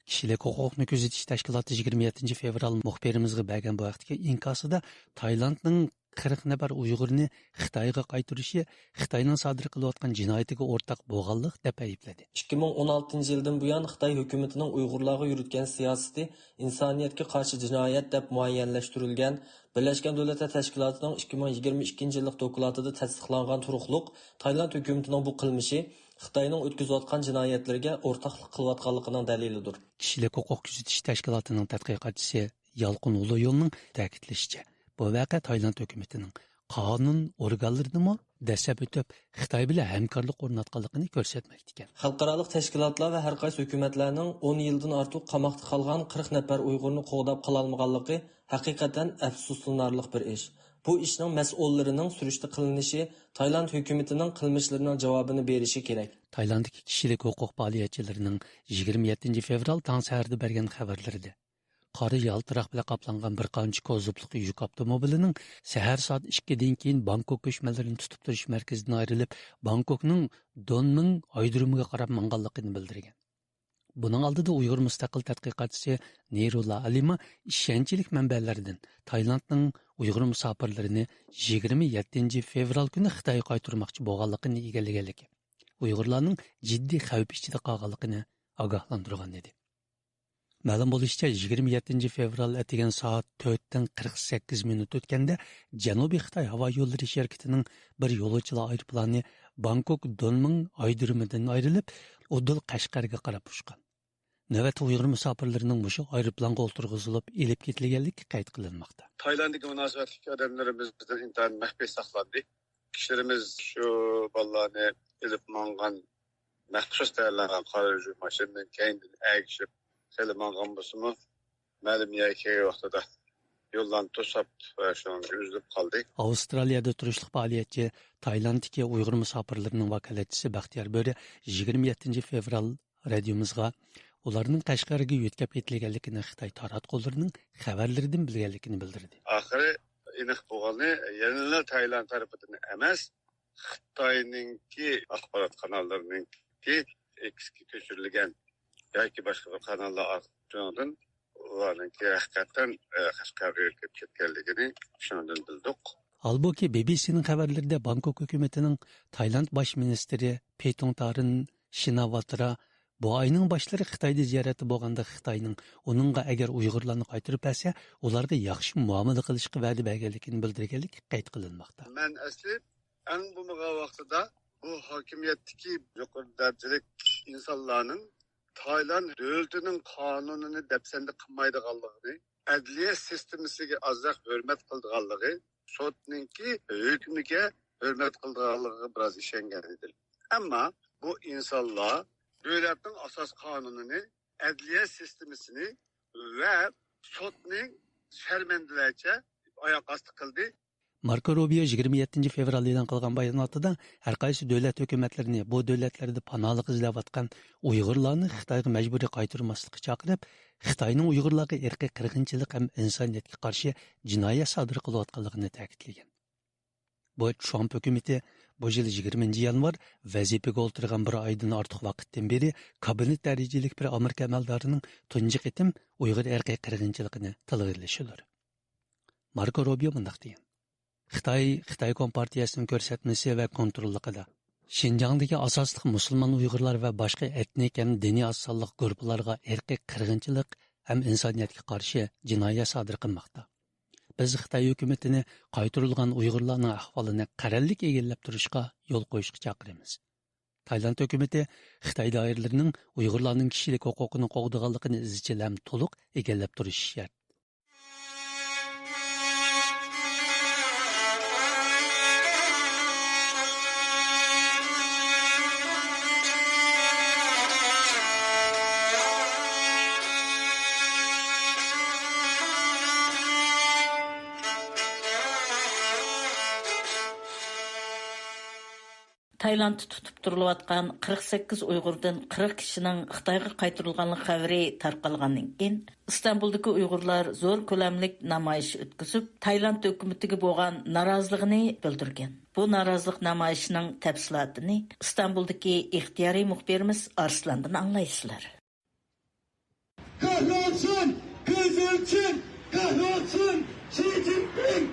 كىشىلىك ھوقۇقنى كۆزىتىش تەشكىلاتى يىگىرمە يەتتىنچى فېۋرال مۇخبىرىمىزغا بەرگەن بۇ ھەقتىكى ئىنكاسىدا تايلاندنىڭ قىرىق نەپەر ئۇيغۇرنى خىتايغا قايتۇرۇشى خىتاينىڭ سادىر قىلىۋاتقان جىنايىتىگە ئورتاق بولغانلىق دەپ ئەيىبلىدى. ئىككى مىڭ ئون ئالتىنچى يىلدىن بۇيان خىتاي ھۆكۈمىتىنىڭ ئۇيغۇرلارغا يۈرگۈزگەن سىياسىتى ئىنسانىيەتكە قارشى جىنايەت دەپ مۇئەييەنلەشتۈرۈلگەن بىرلەشكەن دۆلەتلەر تەشكىلاتىنىڭ ئىككى مىڭ يىگىرمە ئىككىنچى يىللىق دوكلاتىدا تەستىقلانغان تۇرۇقلۇق تايلاند ھۆكۈمىتىنىڭ بۇ قىلمىشى خىتاينىڭ ئۆتكۈزۈۋاتقان جىنايەتلىرىگە ئورتاقلىق قىلىۋاتقانلىقىنىڭ دەلىلىدۇر. كىشىلىك ھوقۇق كۆزىتىش تەشكىلاتىنىڭ تەتقىقاتچىسى يالقۇن ئۇلۇيۇلنىڭ تەكىتلىشىچە، بۇ ۋەقە تايلاند ھۆكۈمىتىنىڭ قانۇن ئورگانلىرىنىمۇ دەسسەپ ئۆتۈپ، خىتاي بىلەن ھەمكارلىق ئورناتقانلىقىنى كۆرسەتمەكتە ئىكەن. خەلقئارالىق تەشكىلاتلار ۋە ھەر قايسى ھۆكۈمەتلەرنىڭ ئون يىلدىن ئارتۇق قاماقتا قالغان قىرىق نەپەر ئۇيغۇرنى قوغداپ قالالمىغانلىقى ھەقىقەتەن ئەپسۇسلىنارلىق بىر ئىش. بۇ ئىشنىڭ مەسئۇللىرىنىڭ سۈرۈشتە قىلىنىشى، تايلاند ھۆكۈمىتىنىڭ قىلمىشلىرىنىڭ جاۋابىنى بېرىشى كېرەك. تايلاندتىكى كىشىلىك ھوقۇق پائالىيەتچىلىرىنىڭ يىگىرمە يەتتىنچى فېۋرال تاڭ سەھەردە بەرگەن خەۋەرلىرىدە، قارا يالتىراق بىلەن قاپلانغان بىر قانچە كوزۇپلۇق يۈك ئاپتوموبىلىنىڭ سەھەر سائەت ئىككىدىن كېيىن بانكوك كۆچمەنلىرىنى تۇتۇپ تۇرۇش مەركىزىدىن ئايرىلىپ، بانكوكنىڭ دونمىڭ ئايرودرومىغا قاراپ ماڭغانلىقىنى بىلدۈرگەن. بۇنىڭ ئالدىدا ئۇيغۇر مۇستەقىل تەتقىقاتچىسى نېرۇللا ئەلىما ئىشەنچلىك مەنبەلەردىن تايلاندنىڭ ئۇيغۇر مۇساپىرلىرىنى يىگىرمە يەتتىنچى فېۋرال كۈنى خىتايغا قايتۇرماقچى بولغانلىقىنى ئىگىلىگەنلىكى، ئۇيغۇرلارنىڭ جىددىي خەۋپ ئىچىدە قالغانلىقىنى ئاگاھلاندۇرغان ئىدى. مەلۇم بولۇشىچە، يىگىرمە يەتتىنچى فېۋرال ئەتىگەن سائەت تۆتتىن قىرىق سەككىز مىنۇت ئۆتكەندە، جەنۇبىي خىتاي ھاۋا يوللىرى شىركىتىنىڭ بىر يولۇچىلار ئايروپىلانى بانكوك دونمىڭ ئايرودرومىدىن ئايرىلىپ، ئۇدۇل قەشقەرگە قاراپ ئۇچقان. نۆۋەتتە ئۇيغۇر مۇساپىرلىرىنىڭ مۇشۇ ئايروپىلانغا ئولتۇرغۇزۇلۇپ ئېلىپ كېتىلگەنلىكى قەيت قىلىنماقتا. تايلاندتىكى مۇناسىۋەتلىك ئادەملىرىمىزدىن ئىنتايىن مەخپىي ساقلاندى. كىشىلىرىمىز شۇ بالىلارنى ئېلىپ ماڭغان مەخسۇس تەييارلانغان قارا يۈك ماشىنىنىڭ كەينىدىن ئەگىشىپ خېلى ماڭغان بولسىمۇ، مەلۇم يەرگە كەلگەن ۋاقتىدا يوللارنى توسۇپ ۋە شۇنىڭ بىلەن ئۈزۈلۈپ قالدى. ئاۋسترالىيەدە تۇرۇشلۇق پائالىيەتچى، تايلاندتىكى ئۇيغۇر مۇساپىرلىرىنىڭ ۋاكالەتچىسى بەختىيار بۆرە يىگىرمە يەتتىنچى فېۋرال رادىيومىزغا ئۇلارنىڭ قەشقەرگە يۆتكەپ ئېتىلگەنلىكىنى خىتاي تاراتقۇلىرىنىڭ خەۋەرلىرىدىن بىلگەنلىكىنى بىلدۈردى. ئاخىرى ئېنىق بولغىنى يەنىلا تايلاند تەرىپىدىن ئەمەس، خىتاينىڭكى ئاخبارات قاناللىرىنىڭكى ئېكسكە كۆچۈرۈلگەن ياكى باشقا بىر قاناللار ئارقىلىق شۇنىڭدىن ئۇلارنىڭكى ھەقىقەتەن، ئە، قەشقەرگە ئۆتۈپ كەتكەنلىكىنى شۇنىڭدىن بىلدۇق. ھالبۇكى، بى بى سىنىڭ خەۋەرلىرىدە بانكوك ھۆكۈمىتىنىڭ تايلاند باش مىنىستىرى پېيتۇڭتارىن شىناۋاترا بۇ ئاينىڭ باشلىرى خىتايدا زىيارەتتە بولغاندا خىتاينىڭ ئۇنىڭغا ئەگەر ئۇيغۇرلارنى قايتۇرۇپ بەرسە، ئۇلارغا ياخشى مۇئامىلە قىلىشقا ۋەدە بەرگەنلىكىنى بىلدۈرگەنلىكى قەيت قىلىنماقتا. مەن ئەسلى ئەڭ بولمىغان ۋاقتىدا بۇ ھاكىمىيەتتىكى يۇقىرى دەرىجىلىك ئىنسانلارنىڭ تايلاند دۆلىتىنىڭ قانۇنىنى دەپسەندە قىلمايدىغانلىقىنى، ئەدلىيە سىستېمىسىگە ئازراق ھۆرمەت قىلىدىغانلىقى، سوتنىڭكى ھۆكمىگە ھۆرمەت قىلىدىغانلىقىغا بىراز ئىشەنگەن ئىدىم. ئەمما بۇ ئىنسانلار دۆلەتنىڭ ئاساس قانۇنىنى، ئەدلىيە سىستېمىسىنى ۋە سوتنى شەرمەندىلەرچە ئاياق ئاستى قىلدى. ماركو روبىيو يىگىرمە يەتتىنچى فېۋرال ئېلان قىلغان باياناتىدا ھەر قايسى دۆلەت ھۆكۈمەتلىرىنى بۇ دۆلەتلەردە پاناھلىق ئىزلەۋاتقان ئۇيغۇرلارنى خىتايغا مەجبۇرىي قايتۇرماسلىققا چاقىرىپ، خىتاينىڭ ئۇيغۇرلارغا ئىرقىي قىرغىنچىلىق ھەم ئىنسانىيەتكە قارشى جىنايەت سادىر قىلىۋاتقانلىقىنى تەكىتلىگەن. بۇ ترامپ ھۆكۈمىتى بۇ يىل يىگىرمىنچى يانۋار ۋەزىپىگە ئولتۇرغان بىر ئايدىن ئارتۇق ۋاقىتتىن بېرى كابىنېت دەرىجىلىك بىر ئامېرىكا ئەمەلدارىنىڭ تۇنجى قېتىم ئۇيغۇر ئىرقىي قىرغىنچىلىقىنى تىلغا ئېلىشىدۇر. ماركو روبىيو مۇنداق دېگەن: خىتاي، خىتاي كومپارتىيەسىنىڭ كۆرسەتمىسى ۋە كونتروللۇقىدا شىنجاڭدىكى ئاساسلىق مۇسۇلمان ئۇيغۇرلار ۋە باشقا ئېتنىك ھەم دىنىي ئاز سانلىق گۇرۇپپىلارغا ئىرقىي قىرغىنچىلىق ھەم ئىنسانىيەتكە قارشى جىنايەت سادىر قىلماقتا. بىز خىتاي ھۆكۈمىتىنى قايتۇرۇلغان ئۇيغۇرلارنىڭ ئەھۋالىنى قەرەللىك ئىگىلەپ تۇرۇشقا يول قويۇشقا چاقىرىمىز. تايلاند ھۆكۈمىتى خىتاي دائىرىلىرىنىڭ ئۇيغۇرلارنىڭ كىشىلىك ھوقۇقىنى قوغدىغانلىقىنى ئىزچىل ھەم تولۇق ئىگىلەپ تۇرۇشى شەرت. تايلاندتا تۇتۇپ تۇرۇلۇۋاتقان قىرىق سەككىز ئۇيغۇردىن قىرىق كىشىنىڭ خىتايغا قايتۇرۇلغانلىقى خەۋىرى تارقالغاندىن كېيىن، ئىستانبۇلدىكى ئۇيغۇرلار زور كۆلەملىك نامايىش ئۆتكۈزۈپ، تايلاند ھۆكۈمىتىگە بولغان نارازىلىقىنى بىلدۈرگەن. بۇ نارازىلىق نامايىشىنىڭ تەپسىلاتىنى ئىستانبۇلدىكى ئىختىيارىي مۇخبىرىمىز ئارسلاندىن ئاڭلايسىلەر. كەھرولسۇن قىزىل چىڭ، كەھرولسۇن شى جىنپىڭ!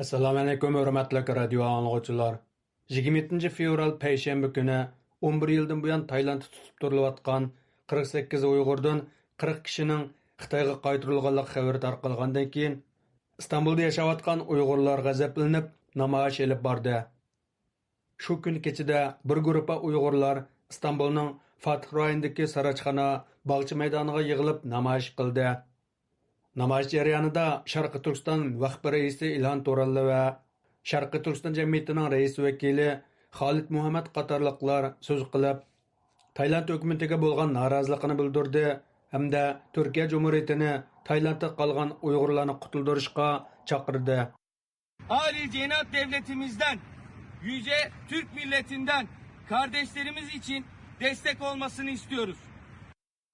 ئەسسالامۇئەلەيكۇم، ھۆرمەتلىك رادىيو ئاڭلىغۇچىلار. يىگىرمە يەتتىنچى فېۋرال پەيشەنبە كۈنى ئون بىر يىلدىن بۇيان تايلاندتا تۇتۇپ تۇرۇلۇۋاتقان قىرىق سەككىز ئۇيغۇردىن قىرىق كىشىنىڭ خىتايغا قايتۇرۇلغانلىقى خەۋىرى تارقالغاندىن كېيىن، ئىستانبۇلدا ياشاۋاتقان ئۇيغۇرلار غەزەپلىنىپ نامايىش ئېلىپ باردى. شۇ كۈنى كېچىدە بىر گۇرۇپپا ئۇيغۇرلار ئىستانبۇلنىڭ فاتىھ رايونىدىكى ساراچخانا باغچە مەيدانىغا يىغىلىپ نامايىش قىلدى. نامايىش جەريانىدا شەرقىي تۈركىستان ۋەخپە رەئىسى ئىلھان تۇراللى ۋە شەرقىي تۈركىستان جەمئىيىتىنىڭ رەئىس ۋەكىلى خالىد مۇھەممەد قاتارلىقلار سۆز قىلىپ، تايلاند ھۆكۈمىتىگە بولغان نارازىلىقىنى بىلدۈردى ھەمدە تۈركىيە جۇمھۇرىيىتىنى تايلاندتا قالغان ئۇيغۇرلارنى قۇتۇلدۇرۇشقا چاقىردى. Âli cenap devletimizden, yüce Türk milletinden kardeşlerimiz için destek olmasını istiyoruz.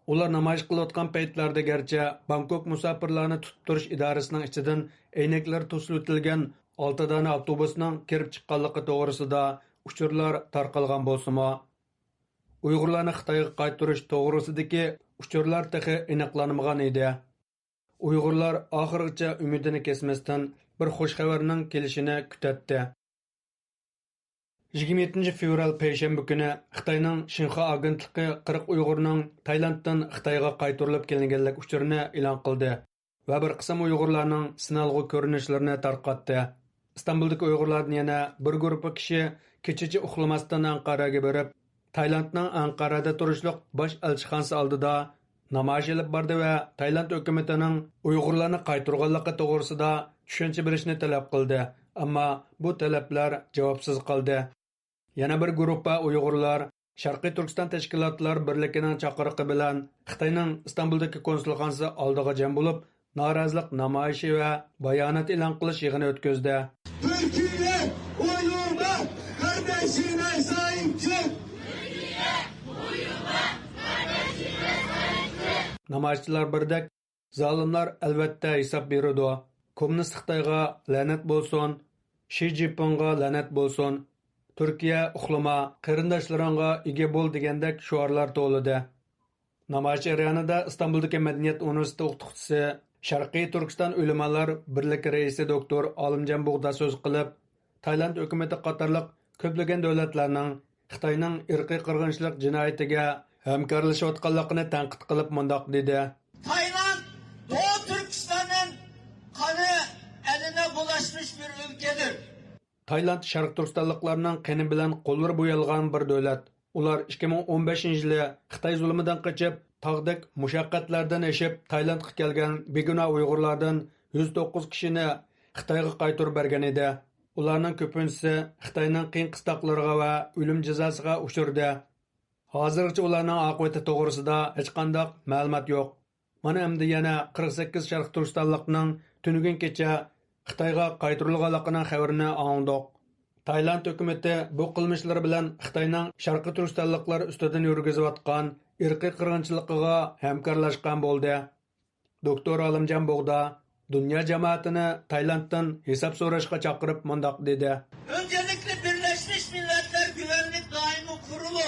ئۇلار نامايىش قىلىۋاتقان پەيتلەردە گەرچە بانكوك مۇساپىرلارنى تۇتۇپ تۇرۇش ئىدارىسىنىڭ ئىچىدىن ئەينەكلىرى توسۇۋېتىلگەن ئالتە دانە ئاپتوبۇسنىڭ كىرىپ چىققانلىقى توغرىسىدا ئۇچۇرلار تارقالغان بولسىمۇ، ئۇيغۇرلارنى خىتايغا قايتۇرۇش توغرىسىدىكى ئۇچۇرلار تېخى ئېنىقلانمىغان ئىدى. ئۇيغۇرلار ئاخىرغىچە ئۈمىدىنى كەسمەستىن، بىر خۇش خەۋەرنىڭ كېلىشىنى كۈتەتتى. يىگىرمە يەتتىنچى فېۋرال پەيشەنبە كۈنى خىتاينىڭ شىنخۇا ئاگېنتلىقى قىرىق ئۇيغۇرنىڭ تايلاندتىن خىتايغا قايتۇرۇلۇپ كېلىنگەنلىك ئۇچۇرىنى ئېلان قىلدى ۋە بىر قىسىم ئۇيغۇرلارنىڭ سىنئالغۇ كۆرۈنۈشلىرىنى تارقاتتى. ئىستانبۇلدىكى ئۇيغۇرلاردىن يەنە بىر گۇرۇپپا كىشى كېچىچە ئۇخلىماستىن ئەنقەرەگە بېرىپ، تايلاندنىڭ ئەنقەرەدە تۇرۇشلۇق باش ئەلچىخانىسى ئالدىدا نامايىش ئېلىپ باردى ۋە تايلاند ھۆكۈمىتىنىڭ ئۇيغۇرلارنى قايتۇرغانلىقى توغرىسىدا چۈشەنچە بېرىشنى تەلەپ قىلدى، ئەمما بۇ تەلەپلەر جاۋابسىز قالدى. يەنە بىر گۇرۇپپا ئۇيغۇرلار شەرقىي تۈركىستان تەشكىلاتلار بىرلىكىنىڭ چاقىرىقى بىلەن خىتاينىڭ ئىستانبۇلدىكى كونسۇلخانىسى ئالدىغا جەم بولۇپ، نارازىلىق نامايىشى ۋە بايانات ئېلان قىلىش يىغىنى ئۆتكۈزدى. تۈركىيە بويۇما قارداشىنا ساھىب چىق! نامايىشچىلار بىردەك، زالىملار ئەلۋەتتە ھېساب بېرىدۇ. كوممۇنىست خىتايغا لەنەت بولسۇن، شى جىنپىڭغا لەنەت بولسۇن، تۈركىيە ئۇخلىما، قېرىنداشلىرىڭغا ئىگە بول دېگەندەك شوئارلار توۋلىدى. نامايىش جەريانىدا ئىستانبۇلدىكى مەدەنىيەت ئۇنىۋېرسىتېتى ئوقۇتقۇچىسى، شەرقىي تۈركىستان ئۆلىمالار بىرلىكى رەئىسى دوكتور ئالىمجان بۇغدا سۆز قىلىپ، تايلاند ھۆكۈمىتى قاتارلىق كۆپلىگەن دۆلەتلەرنىڭ خىتاينىڭ ئىرقىي قىرغىنچىلىق جىنايىتىگە ھەمكارلىشىۋاتقانلىقىنى تەنقىد قىلىپ مۇنداق دېدى. Tayland Doğu Türkistan'ın kanı eline bulaşmış bir ülkedir. تايلاند شەرقىي تۈركىستانلىقلارنىڭ قېنى بىلەن قوللىرى بويالغان بىر دۆلەت. ئۇلار ئىككى مىڭ ئون بەشىنچى يىلى خىتاي زۇلۇمىدىن قېچىپ، تاغدەك مۇشەققەتلەردىن ئېشىپ تايلاندقا كەلگەن بىگۇناھ ئۇيغۇرلاردىن يۈز توققۇز كىشىنى خىتايغا قايتۇرۇپ بەرگەن ئىدى. ئۇلارنىڭ كۆپىنچىسى خىتاينىڭ قىيىن قىستاقلىرىغا ۋە ئۆلۈم جازاسىغا ئۇچرىدى. ھازىرغىچە ئۇلارنىڭ ئاقىۋىتى توغرىسىدا ھېچقانداق مەلۇمات يوق. مانا ئەمدى يەنە قىرىق سەككىز شەرقىي تۈركىستانلىقنىڭ تۈنۈگۈنگىچە خىتايغا قايتۇرۇلغانلىقىنىڭ خەۋىرىنى ئاڭلىدۇق. تايلاند ھۆكۈمىتى بۇ قىلمىشلىرى بىلەن خىتاينىڭ شەرقىي تۈركىستانلىقلار ئۈستىدىن يۈرگۈزۈۋاتقان ئىرقىي قىرغىنچىلىقىغا ھەمكارلاشقان بولدى. دوكتور ئالىمجان بوغدا دۇنيا جامائىتىنى تايلاندتىن ھېساب سوراشقا چاقىرىپ مۇنداق دېدى. Öncelikle Birleşmiş Milletler Güvenlik Daimi Kurulu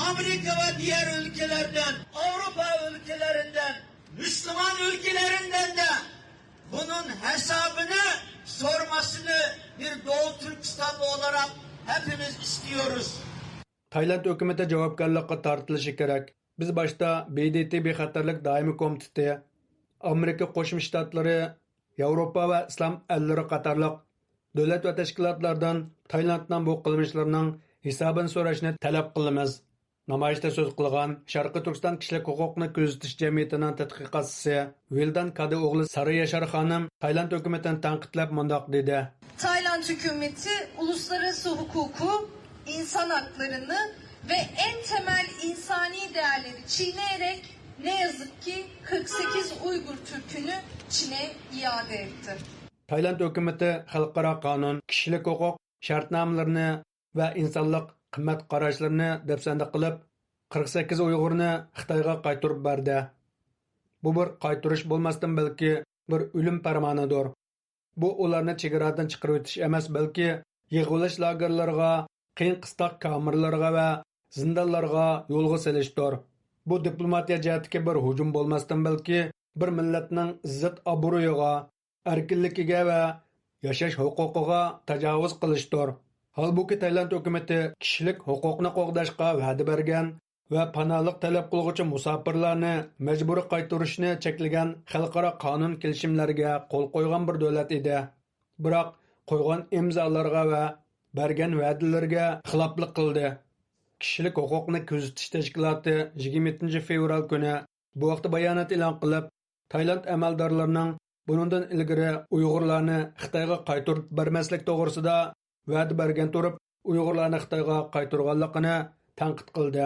Amerika ve diğer ülkelerden, Avrupa ülkelerinden, Müslüman ülkelerinden de bunun hesabını sormasını bir Doğu Türkistanlı olarak hepimiz istiyoruz. تايلاند ھۆكۈمىتى جاۋابكارلىققا تارتىلىشى كېرەك. بىز باشتا ب د ت بىخەتەرلىك دائىمىي كومىتېتى، ئامېرىكا قوشما شتاتلىرى، ياۋروپا ۋە ئىسلام ئەللىرى قاتارلىق دۆلەت ۋە تەشكىلاتلاردىن تايلاندنىڭ بۇ قىلمىشلىرىنىڭ ھېسابىنى سوراشنى تەلەپ قىلىمىز. نامايىشتا سۆز قىلغان شەرقىي تۈركىستان كىشىلىك ھوقۇقنى كۆزىتىش جەمئىيىتىنىڭ تەتقىقاتچىسى ۋىلدان كادى ئوغلى سارى ياشار خانىم تايلاند ھۆكۈمىتىنى تەنقىدلەپ مۇنداق دېدى. Tayland hükümeti uluslararası hukuku, insan haklarını ve en temel insani değerleri çiğneyerek ne yazık ki kırk sekiz Uygur Türk'ünü Çin'e iade etti. تايلاند ھۆكۈمىتى خەلقئارا قانۇن، كىشىلىك ھوقۇق شەرتنامىلىرىنى ۋە ئىنسانلىق قىممەت قاراشلىرىنى دەپسەندە قىلىپ، قىرىق سەككىز ئۇيغۇرنى خىتايغا قايتۇرۇپ بەردى. بۇ بىر قايتۇرۇش بولماستىن بەلكى بىر ئۆلۈم پەرمانىدۇر. بۇ ئۇلارنى چېگرادىن چىقىرىۋېتىش ئەمەس، بەلكى يىغىۋېلىش لاگېرلىرىغا، قىيىن قىستاق كامېرلىرىغا ۋە زىندانلارغا يولغا سېلىشتۇر. بۇ دىپلوماتىيە جەھەتتىكى بىر ھۇجۇم بولماستىن بەلكى بىر مىللەتنىڭ ئىززەت ئابرۇيىغا، ئەركىنلىكىگە ۋە ياشاش ھوقۇقىغا تاجاۋۇز قىلىشتۇر. ھالبۇكى، تايلاند ھۆكۈمىتى كىشىلىك ھوقۇقنى قوغداشقا ۋەدە بەرگەن ۋە پاناھلىق تەلەپ قىلغۇچى مۇساپىرلارنى مەجبۇرىي قايتۇرۇشنى چەكلىگەن خەلقئارا قانۇن كېلىشىملەرگە قول قويغان بىر دۆلەت ئىدى. بىراق، قويغان ئىمزالىرىغا ۋە بەرگەن ۋەدىلىرىگە خىلاپلىق قىلدى. كىشىلىك ھوقۇقنى كۆزىتىش تەشكىلاتى يىگىرمە يەتتىنچى فېۋرال كۈنى بۇ ھەقتە بايانات ئېلان قىلىپ، تايلاند ئەمەلدارلىرىنىڭ بۇنىڭدىن ئىلگىرى ئۇيغۇرلارنى خىتايغا قايتۇرۇپ بەرمەسلىك توغرىسىدا ۋەدە بەرگەن تۇرۇپ، ئۇيغۇرلارنى خىتايغا قايتۇرغانلىقىنى تەنقىد قىلدى.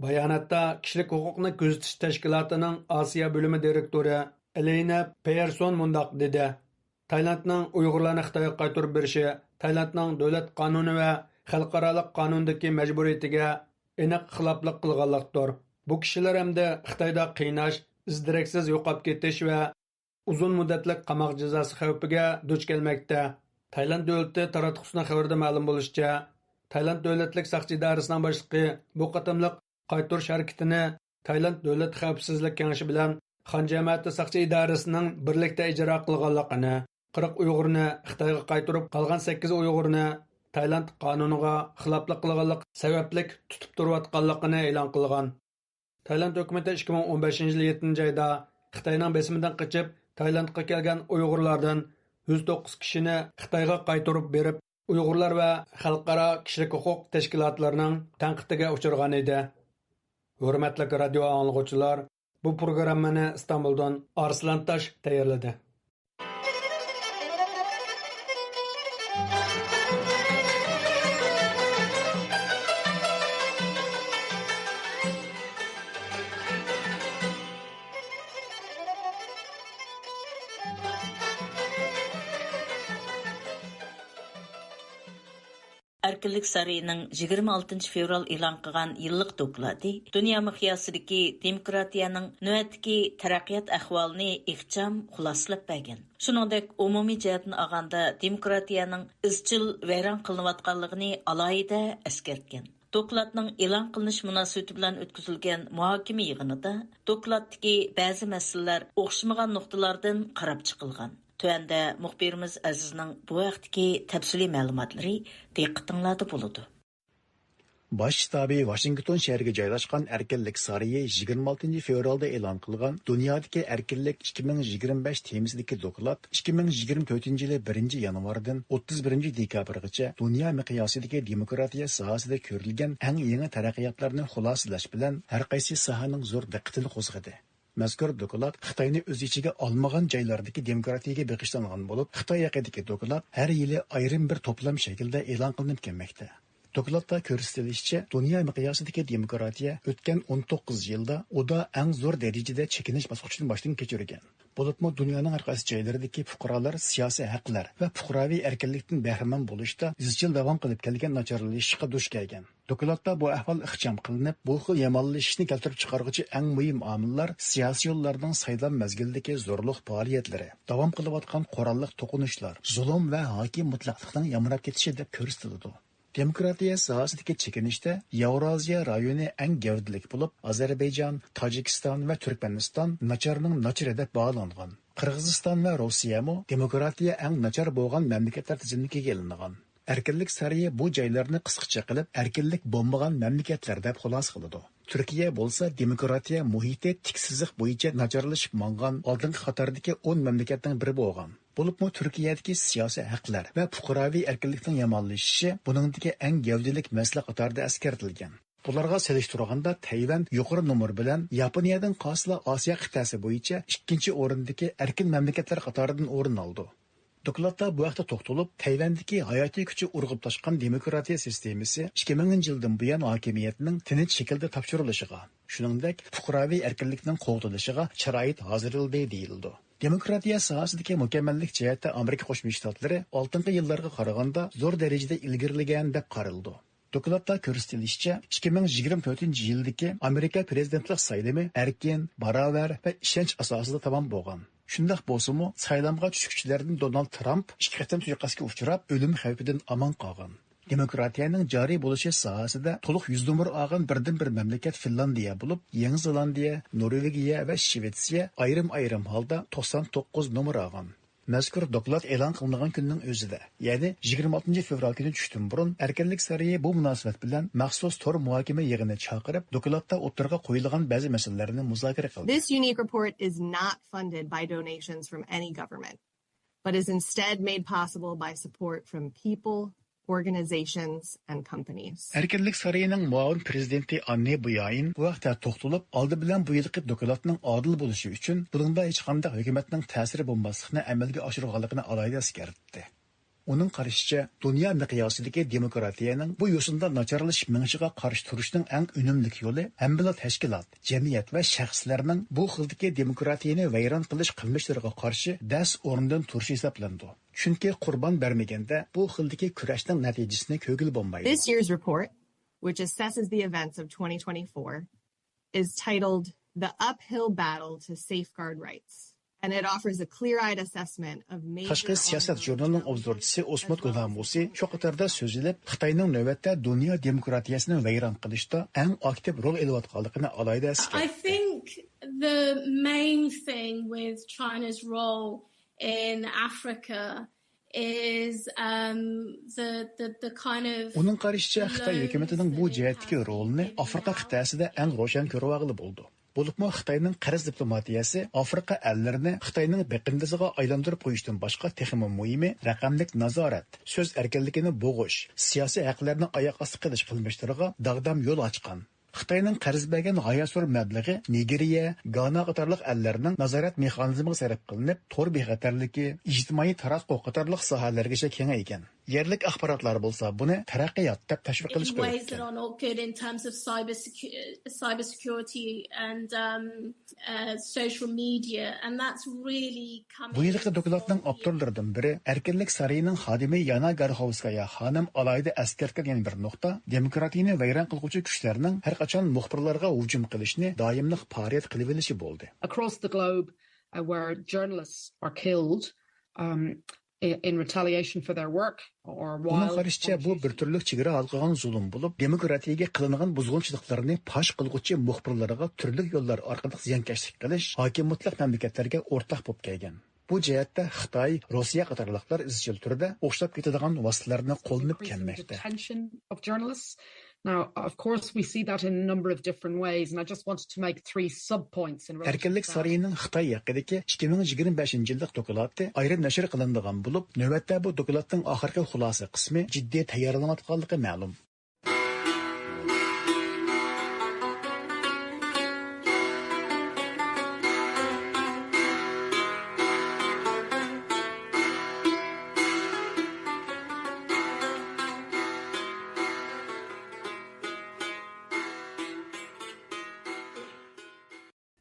باياناتتا كىشىلىك ھوقۇقنى كۆزىتىش تەشكىلاتىنىڭ ئاسىيا بۆلۈمى دىرېكتورى ئېلېينا پېيېرسون مۇنداق دېدى: تايلاندنىڭ ئۇيغۇرلارنى خىتايغا قايتۇرۇپ بېرىشى تايلاندنىڭ دۆلەت قانۇنى ۋە خەلقئارالىق قانۇندىكى مەجبۇرىيىتىگە ئېنىق خىلاپلىق قىلغانلىقتۇر. بۇ كىشىلەر ئەمدى خىتايدا قىيناش، ئىز-دېرەكسىز يوقاپ كېتىش ۋە ئۇزۇن مۇددەتلىك قاماق جازاسى خەۋپىگە دۇچ كەلمەكتە. تايلاند دۆلىتى تاراتقۇسىنىڭ خەۋىرىدە مەلۇم بولۇشىچە، تايلاند دۆلەتلىك ساقچى ئىدارىسىنىڭ باشلىقى بۇ قېتىملىق قايتۇرۇش ھەرىكىتىنى تايلاند دۆلەت خەۋپسىزلىك كېڭىشى بىلەن خان جەمەتى ساقچى ئىدارىسىنىڭ بىرلىكتە ئىجرا قىلغانلىقىنى، قىرىق ئۇيغۇرنى خىتايغا قايتۇرۇپ، قالغان سەككىز ئۇيغۇرنى تايلاند قانۇنىغا خىلاپلىق قىلغانلىق سەۋەبلىك تۇتۇپ تۇرۇۋاتقانلىقىنى ئېلان قىلغان. تايلاند ھۆكۈمىتى ئىككى مىڭ ئون بەشىنچى يىل يەتتىنچى ئايدا خىتاينىڭ بېسىمىدىن قېچىپ، تايلاندقا كەلگەن ئۇيغۇرلاردىن يۈز توققۇز كىشىنى خىتايغا قايتۇرۇپ بېرىپ، ئۇيغۇرلار ۋە خەلقئارا كىشىلىك ھوقۇق تەشكىلاتلىرىنىڭ تەنقىدىگە ئۇچرىغان ئىدى. ھۆرمەتلىك رادىيو ئاڭلىغۇچىلار، بۇ پروگراممىنى ئىستانبۇلدىن ئارسلان تاش تەييارلىدى. ئەركىنلىك سارىيىنىڭ يىگىرمە ئالتىنچى فېۋرال ئېلان قىلغان يىللىق دوكلاتى دۇنيا مىقياسىدىكى دېموكراتىيەنىڭ نۆۋەتتىكى تەرەققىيات ئەھۋالىنى ئىخچام خۇلاسىلەپ بەرگەن. شۇنىڭدەك، ئومۇمىي جەھەتتىن ئالغاندا، دېموكراتىيەنىڭ ئىزچىل ۋەيران قىلىنىۋاتقانلىقىنى ئالاھىدە ئەسكەرتكەن. دوكلاتنىڭ ئېلان قىلىنىشى مۇناسىۋىتى بىلەن ئۆتكۈزۈلگەن مۇھاكىمە يىغىنىدا دوكلاتتىكى بەزى مەسىلىلەر ئوخشىمىغان نۇقتىلاردىن قاراپ چىقىلغان. تۆۋەندە مۇخبىرىمىز ئەزىزنىڭ بۇ ھەقتىكى تەپسىلىي مەلۇماتلىرى دىققىتىڭلاردا بولىدۇ. باش شتابى ۋاشىنگتون شەھىرىگە جايلاشقان ئەركىنلىك سارىيى يىگىرمە ئالتىنچى فېۋرالدا ئېلان قىلغان دۇنيادىكى ئەركىنلىك ئىككى مىڭ يىگىرمە بەش تېمىسىدىكى دوكلات ئىككى مىڭ يىگىرمە تۆتىنچى يىلى بىرىنچى يانۋاردىن ئوتتۇز بىرىنچى دېكابىرغىچە دۇنيا مىقياسىدىكى دېموكراتىيە ساھەسىدە كۆرۈلگەن ئەڭ يېڭى تەرەققىياتلارنى خۇلاسىلەش بىلەن ھەر قايسى ساھەنىڭ زور دىققىتىنى قوزغىدى. مەزكۇر دوكلات خىتاينى ئۆز ئىچىگە ئالمىغان جايلاردىكى دېموكراتىيەگە بېغىشلانغان بولۇپ، خىتاي ھەققىدىكى دوكلات ھەر يىلى ئايرىم بىر توپلام شەكلىدە ئېلان قىلىنىپ كەلمەكتە. دوكلاتتا كۆرسىتىلىشىچە، دۇنيا مىقياسىدىكى دېموكراتىيە ئۆتكەن ئون توققۇز يىلدا ئۇدا ئەڭ زور دەرىجىدە چېكىنىش باسقۇچىنى باشتىن كەچۈرگەن. بولۇپمۇ دۇنيانىڭ ھەر قايسى جايلىرىدىكى پۇقرالار سىياسىي ھەقلەر ۋە پۇقراۋى ئەركىنلىكتىن بەھرىمەن بولۇشتا ئىزچىل داۋام قىلىپ كەلگەن ناچارلىشىشقا دۇچ كەلگەن. دوكلاتتا بۇ ئەھۋال ئىخچام قىلىنىپ، بۇ خىل يامانلىشىشنى كەلتۈرۈپ چىقارغۇچى ئەڭ مۇھىم ئامىللار سىياسىيونلارنىڭ سايلام مەزگىلىدىكى زورلۇق پائالىيەتلىرى، داۋام قىلىۋاتقان قوراللىق توقۇنۇشلار، زۇلۇم ۋە ھاكىم مۇتلەقلىقنىڭ يامراپ كېتىشى دەپ كۆرسىتىلىدۇ. دېموكراتىيە ساھەسىدىكى چېكىنىشتە ياۋرازىيە رايونى ئەڭ گەۋدىلىك بولۇپ، ئازەربەيجان، تاجىكىستان ۋە تۈركمەنىستان ناچارنىڭ ناچىرى دەپ باھالانغان. قىرغىزىستان ۋە روسىيەمۇ دېموكراتىيە ئەڭ ناچار بولغان مەملىكەتلەر تىزىملىكىگە ئېلىنغان. ئەركىنلىك سارىيى بۇ جايلارنى قىسقىچە قىلىپ، ئەركىنلىك بولمىغان مەملىكەتلەر دەپ خۇلاسە قىلىدۇ. تۈركىيە بولسا دېموكراتىيە مۇھىتى تىك سىزىق بويىچە ناچارلىشىپ ماڭغان ئالدىنقى قاتاردىكى ئون مەملىكەتنىڭ بىرى بولغان. بولۇپمۇ تۈركىيەدىكى سىياسىي ھەقلەر ۋە پۇقراۋى ئەركىنلىكنىڭ يامانلىشىشى بۇنىڭدىكى ئەڭ گەۋدىلىك مەسىلە قاتارىدا ئەسكەرتىلگەن. بۇلارغا سېلىشتۇرغاندا تەيۋەن يۇقىرى نومۇر بىلەن ياپونىيەدىن قالسىلا ئاسىيا قىتئەسى بويىچە ئىككىنچى ئورۇندىكى ئەركىن مەملىكەتلەر قاتارىدىن ئورۇن ئالىدۇ. دوكلاتتا بۇ ھەقتە توختىلىپ، تەيۋەندىكى ھاياتىي كۈچى ئۇرغۇپ تاشقان دېموكراتىيە سىستېمىسى ئىككى مىڭىنچى يىلدىن بۇيان ھاكىمىيەتنىڭ تىنچ شەكىلدە تاپشۇرۇلۇشىغا، شۇنىڭدەك پۇقراۋى ئەركىنلىكنىڭ قوغدىلىشىغا شارائىت ھازىرلىدى دېيىلىدۇ. دېموكراتىيە ساھەسىدىكى مۇكەممەللىك جەھەتتە ئامېرىكا قوشما شتاتلىرى ئالدىنقى يىللارغا قارىغاندا زور دەرىجىدە ئىلگىرىلىگەن دەپ قارىلىدۇ. دوكلاتتا كۆرسىتىلىشىچە، ئىككى مىڭ يىگىرمە تۆتىنچى يىلدىكى ئامېرىكا پىرېزىدېنتلىق سايلىمى ئەركىن، باراۋەر ۋە ئىشەنچ ئاساسىدا تامام بولغان. شۇنداق بولسىمۇ، سايلامغا چۈشكۈچىلەردىن دونالد ترامپ ئىككى قېتىم سۇيىقەستكە ئۇچراپ، ئۆلۈم خەۋپىدىن ئامان قالغان. دېموكراتىيەنىڭ جارى بولۇشى ساھەسىدە تولۇق يۈز نومۇر ئالغان بىردىنبىر مەملىكەت فىنلاندىيە بولۇپ، يېڭى زېلاندىيە، نورۋېگىيە ۋە شىۋېتسىيە ئايرىم-ئايرىم ھالدا توقسان توققۇز نومۇر ئالغان. مەزكۇر دوكلات ئېلان قىلىنغان كۈننىڭ ئۆزىدە، يەنى يىگىرمە ئالتىنچى فېۋرال كۈنى چۈشتىن بۇرۇن، ئەركىنلىك سارىيى بۇ مۇناسىۋەت بىلەن مەخسۇس تور مۇھاكىمە يىغىنى چاقىرىپ، دوكلاتتا ئوتتۇرىغا قويۇلغان بەزى مەسىلىلەرنى مۇزاكىرە قىلدى. This unique report is not funded by donations from any government, but is instead made possible by support from people, organizations, and companies. ئەركىنلىك سارىيىنىڭ مۇئاۋىن پىرېزىدېنتى ئاننى بۇيايىن بۇ ھەقتە توختىلىپ، ئالدى بىلەن بۇ يىلقى دوكلاتنىڭ ئادىل بولۇشى ئۈچۈن بۇنىڭدا ھېچقانداق ھۆكۈمەتنىڭ تەسىرى بولماسلىقىنى ئەمەلگە ئاشۇرغانلىقىنى ئالاھىدە ئەسكەرتتى. ئۇنىڭ قارىشىچە، دۇنيا مىقياسىدىكى دېموكراتىيەنىڭ بۇ يوسۇندا ناچارلىشىپ مېڭىشىغا قارشى تۇرۇشنىڭ ئەڭ ئۈنۈملۈك يولى ھەممىلا تەشكىلات، جەمئىيەت ۋە شەخسلەرنىڭ بۇ خىلدىكى دېموكراتىيەنى ۋەيران قىلىش قىلمىشلىرىغا قارشى دەس ئورنىدىن تۇرۇشى ھېسابلىنىدۇ. چۈنكى قۇربان بەرمىگەندە، بۇ خىلدىكى كۈرەشنىڭ نەتىجىسىنى كۆرگىلى بولمايدۇ. This year's report, which assesses the events of twenty twenty-four, is titled The Uphill Battle to Safeguard Rights, and it offers a clear-eyed assessment of major تاشقى سىياسەت ژۇرنىلىنىڭ ئوبزورچىسى ئوسموت گۇلامۇسى شۇ قاتاردا سۆزلىنىپ، خىتاينىڭ نۆۋەتتە دۇنيا دېموكراتىيەسىنى ۋەيران قىلىشتا ئەڭ ئاكتىپ رول ئېلىۋاتقانلىقىنى ئالاھىدە ئەسكەرتتى. I think the main thing with China's role in Africa is, um, the, the, the kind of ئۇنىڭ قارىشىچە، خىتاي ھۆكۈمىتىنىڭ بۇ جەھەتتىكى رولىنى ئافرىقا قىتئەسىدە ئەڭ روشەن كۆرۈۋالغىلى بولىدۇ. بولۇپمۇ خىتاينىڭ قەرز دىپلوماتىيەسى ئافرىقا ئەللىرىنى خىتاينىڭ بېقىندىسىغا ئايلاندۇرۇپ قويۇشتىن باشقا، تېخىمۇ مۇھىمى، رەقەملىك نازارەت، سۆز ئەركىنلىكىنى بوغۇش، سىياسىي ھەقلەرنى ئاياق ئاستى قىلىش قىلمىشلىرىغا داغدام يول ئاچقان. خىتاينىڭ قەرز بەرگەن غايەت زور مەبلىغى نىگېرىيە، گانا قاتارلىق ئەللەرنىڭ نازارەت مېخانىزمىغا سەرپ قىلىنىپ، تور بىخەتەرلىكى، ئىجتىمائىي تاراتقۇ قاتارلىق ساھەلەرگىچە كېڭەيگەن. يەرلىك ئاخباراتلار بولسا بۇنى تەرەققىيات دەپ تەشۋىق قىلىشقا يۆتكىدى. Ways that are not good in terms of cyber secu-, cyber security and, um, uh, social media, and that's really بۇ يىلقى دوكلاتنىڭ ئاپتورلىرىدىن بىرى، ئەركىنلىك سارىيىنىڭ خادىمى يانا گارخوۋسكايا خانىم ئالاھىدە ئەسكەرتكەن يەنە بىر نۇقتا، دېموكراتىيىنى ۋەيران قىلغۇچى كۈچلەرنىڭ ھەر قاچان مۇخبىرلارغا ھۇجۇم قىلىشىنى دائىملىق پائالىيەت قىلىۋېلىشى بولدى. Across the globe, uh, where journalists are killed, um, in retaliation for their work. ئۇنىڭ قارىشىچە، بۇ بىر تۈرلۈك چېگرا ھالقىغان زۇلۇم بولۇپ، دېموكراتىيەگە قىلىنغان بۇزغۇنچىلىقلارنى پاش قىلغۇچى مۇخبىرلارغا تۈرلۈك يوللار ئارقىلىق زىيانكەشلىك قىلىش ھاكىم مۇتلەق مەملىكەتلەرگە ئورتاق بولۇپ كەلگەن. بۇ جەھەتتە خىتاي، روسىيە قاتارلىقلار ئىزچىل تۈردە ئوخشاپ كېتىدىغان ۋاسىتىلەرنى قوللىنىپ كەلمەكتە. Now, of course, we see that in a number of different ways, and I just wanted to make three sub-points in relation to that. ئەركىنلىك سارىيىنىڭ خىتاي ھەققىدىكى ئىككى مىڭ يىگىرمە بەشىنچى يىللىق دوكلاتى ئايرىم نەشر قىلىنىدىغان بولۇپ، نۆۋەتتە بۇ دوكلاتنىڭ ئاخىرقى خۇلاسە قىسمى جىددىي تەييارلىنىۋاتقانلىقى مەلۇم.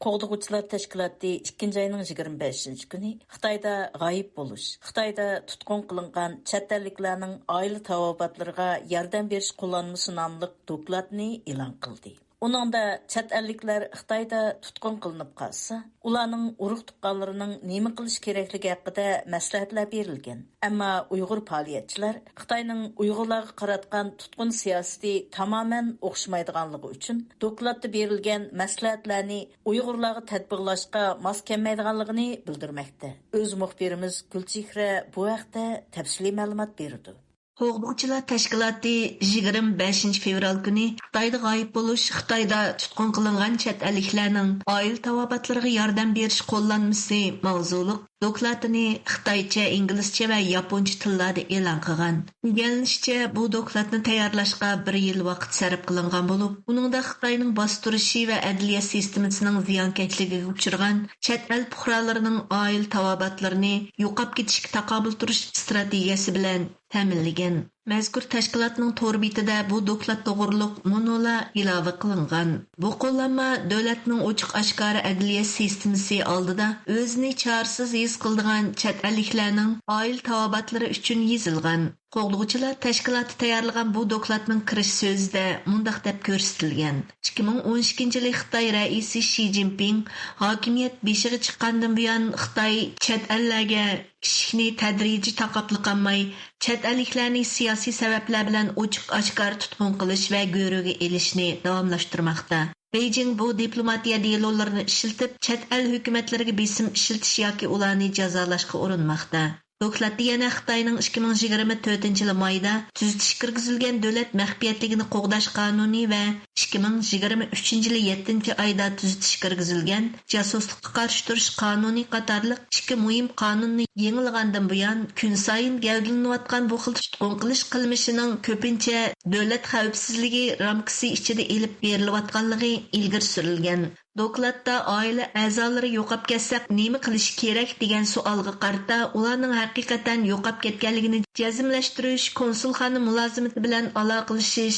قوغدىغۇچىلار تەشكىلاتى ئىككىنچى ئاينىڭ يىگىرمە بەشىنچى كۈنى خىتايدا غايىب بولۇش، خىتايدا تۇتقۇن قىلىنغان چەت ئەللىكلەرنىڭ ئائىلە تاۋابىئاتلىرىغا ياردەم بېرىش قوللانمىسى ناملىق دوكلاتنى ئېلان قىلدى. ئۇنىڭدا چەت ئەللىكلەر خىتايدا تۇتقۇن قىلىنىپ قالسا، ئۇلارنىڭ ئۇرۇق-تۇغقانلىرىنىڭ نېمە قىلىش كېرەكلىكى ھەققىدە مەسلىھەتلەر بېرىلگەن. ئەمما ئۇيغۇر پائالىيەتچىلەر خىتاينىڭ ئۇيغۇرلارغا قاراتقان تۇتقۇن سىياسىتى تامامەن ئوخشىمايدىغانلىقى ئۈچۈن، دوكلاتتا بېرىلگەن مەسلىھەتلەرنى ئۇيغۇرلارغا تەتبىقلاشقا ماس كەلمەيدىغانلىقىنى بىلدۈرمەكتە. ئۆز مۇخبىرىمىز گۈلچېھرە بۇ ھەقتە تەپسىلىي مەلۇمات بېرىدۇ. قوغدىغۇچىلار تەشكىلاتى يىگىرمە بەشىنچى فېۋرال كۈنى خىتايدا غايىب بولۇش، خىتايدا تۇتقۇن قىلىنغان چەت ئەللىكلەرنىڭ ئائىلە تاۋابىئاتلىرىغا ياردەم بېرىش قوللانمىسى ماۋزۇلۇق دوكلاتىنى خىتايچە، ئىنگلىزچە ۋە ياپونچە تىللاردا ئېلان قىلغان. ئىگىلىنىشىچە، بۇ دوكلاتنى تەييارلاشقا بىر يىل ۋاقىت سەرپ قىلىنغان بولۇپ، ئۇنىڭدا خىتاينىڭ باستۇرۇشى ۋە ئەدلىيە سىستېمىسىنىڭ زىيانكەشلىكىگە ئۇچرىغان چەت ئەل پۇقرالىرىنىڭ ئائىلە تاۋابىئاتلىرىنى يوقاپ كېتىشكە تاقابىل تۇرۇش ئىستراتېگىيەسى بىلەن تەمىنلىگەن. مەزكۇر تەشكىلاتنىڭ تور بېتىدە بۇ دوكلات توغرۇلۇق مۇنۇلار ئىلاۋە قىلىنغان: بۇ قوللانما دۆلەتنىڭ ئوچۇق-ئاشكارا ئەدلىيە سىستېمىسى ئالدىدا ئۆزىنى چارىسىز ھېس قىلىدىغان چەت ئەللىكلەرنىڭ ئائىلە تاۋابىئاتلىرى ئۈچۈن يېزىلغان. قوغدىغۇچىلار تەشكىلاتى تەييارلىغان بۇ دوكلاتنىڭ كىرىش سۆزىدە مۇنداق دەپ كۆرسىتىلگەن: ئىككى مىڭ ئون ئىككىنچى يىلى خىتاي رەئىسى شى جىنپىڭ ھاكىمىيەت بېشىغا چىققاندىن بۇيان، خىتاي چەت ئەللەرگە ئىشىكنى تەدرىجىي تاقاپلا قالماي، چەت ئەللىكلەرنى سىياسىي سەۋەبلەر بىلەن ئوچۇق-ئاشكارا تۇتقۇن قىلىش ۋە گۆرۈگە ئېلىشنى داۋاملاشتۇرماقتا. بېيجىڭ بۇ دىپلوماتىيە دېلولىرىنى ئىشلىتىپ، چەت ئەل ھۆكۈمەتلىرىگە بېسىم ئىشلىتىش ياكى ئۇلارنى جازالاشقا ئۇرۇنماقتا. دوكلاتتا يەنە خىتاينىڭ ئىككى مىڭ يىگىرمە تۆتىنچى يىلى مايدا تۈزىتىشكە كىرگۈزۈلگەن دۆلەت مەخپىيەتلىكىنى قوغداش قانۇنى ۋە ئىككى مىڭ يىگىرمە ئۈچىنچى يىلى يەتتىنچى ئايدا تۈزىتىشكە كىرگۈزۈلگەن جاسۇسلۇققا قارشى تۇرۇش قانۇنى قاتارلىق ئىككى مۇھىم قانۇننى يېڭىلىغاندىن بۇيان، كۈنسايىن گەۋدىلىنىۋاتقان بۇ خىل تۇتقۇن قىلىش قىلمىشىنىڭ كۆپىنچە دۆلەت خەۋپسىزلىكى رامكىسى ئىچىدە ئېلىپ بېرىلىۋاتقانلىقى ئىلگىرى سۈرۈلگەن. دوكلاتتا ئائىلە ئەزالىرى يوقاپ كەتسەك نېمە قىلىش كېرەك دېگەن سوئالغا قارىتا، ئۇلارنىڭ ھەقىقەتەن يوقاپ كەتكەنلىكىنى جەزملەشتۈرۈش، كونسۇلخانا مۇلازىمىتى بىلەن ئالاقىلىشىش،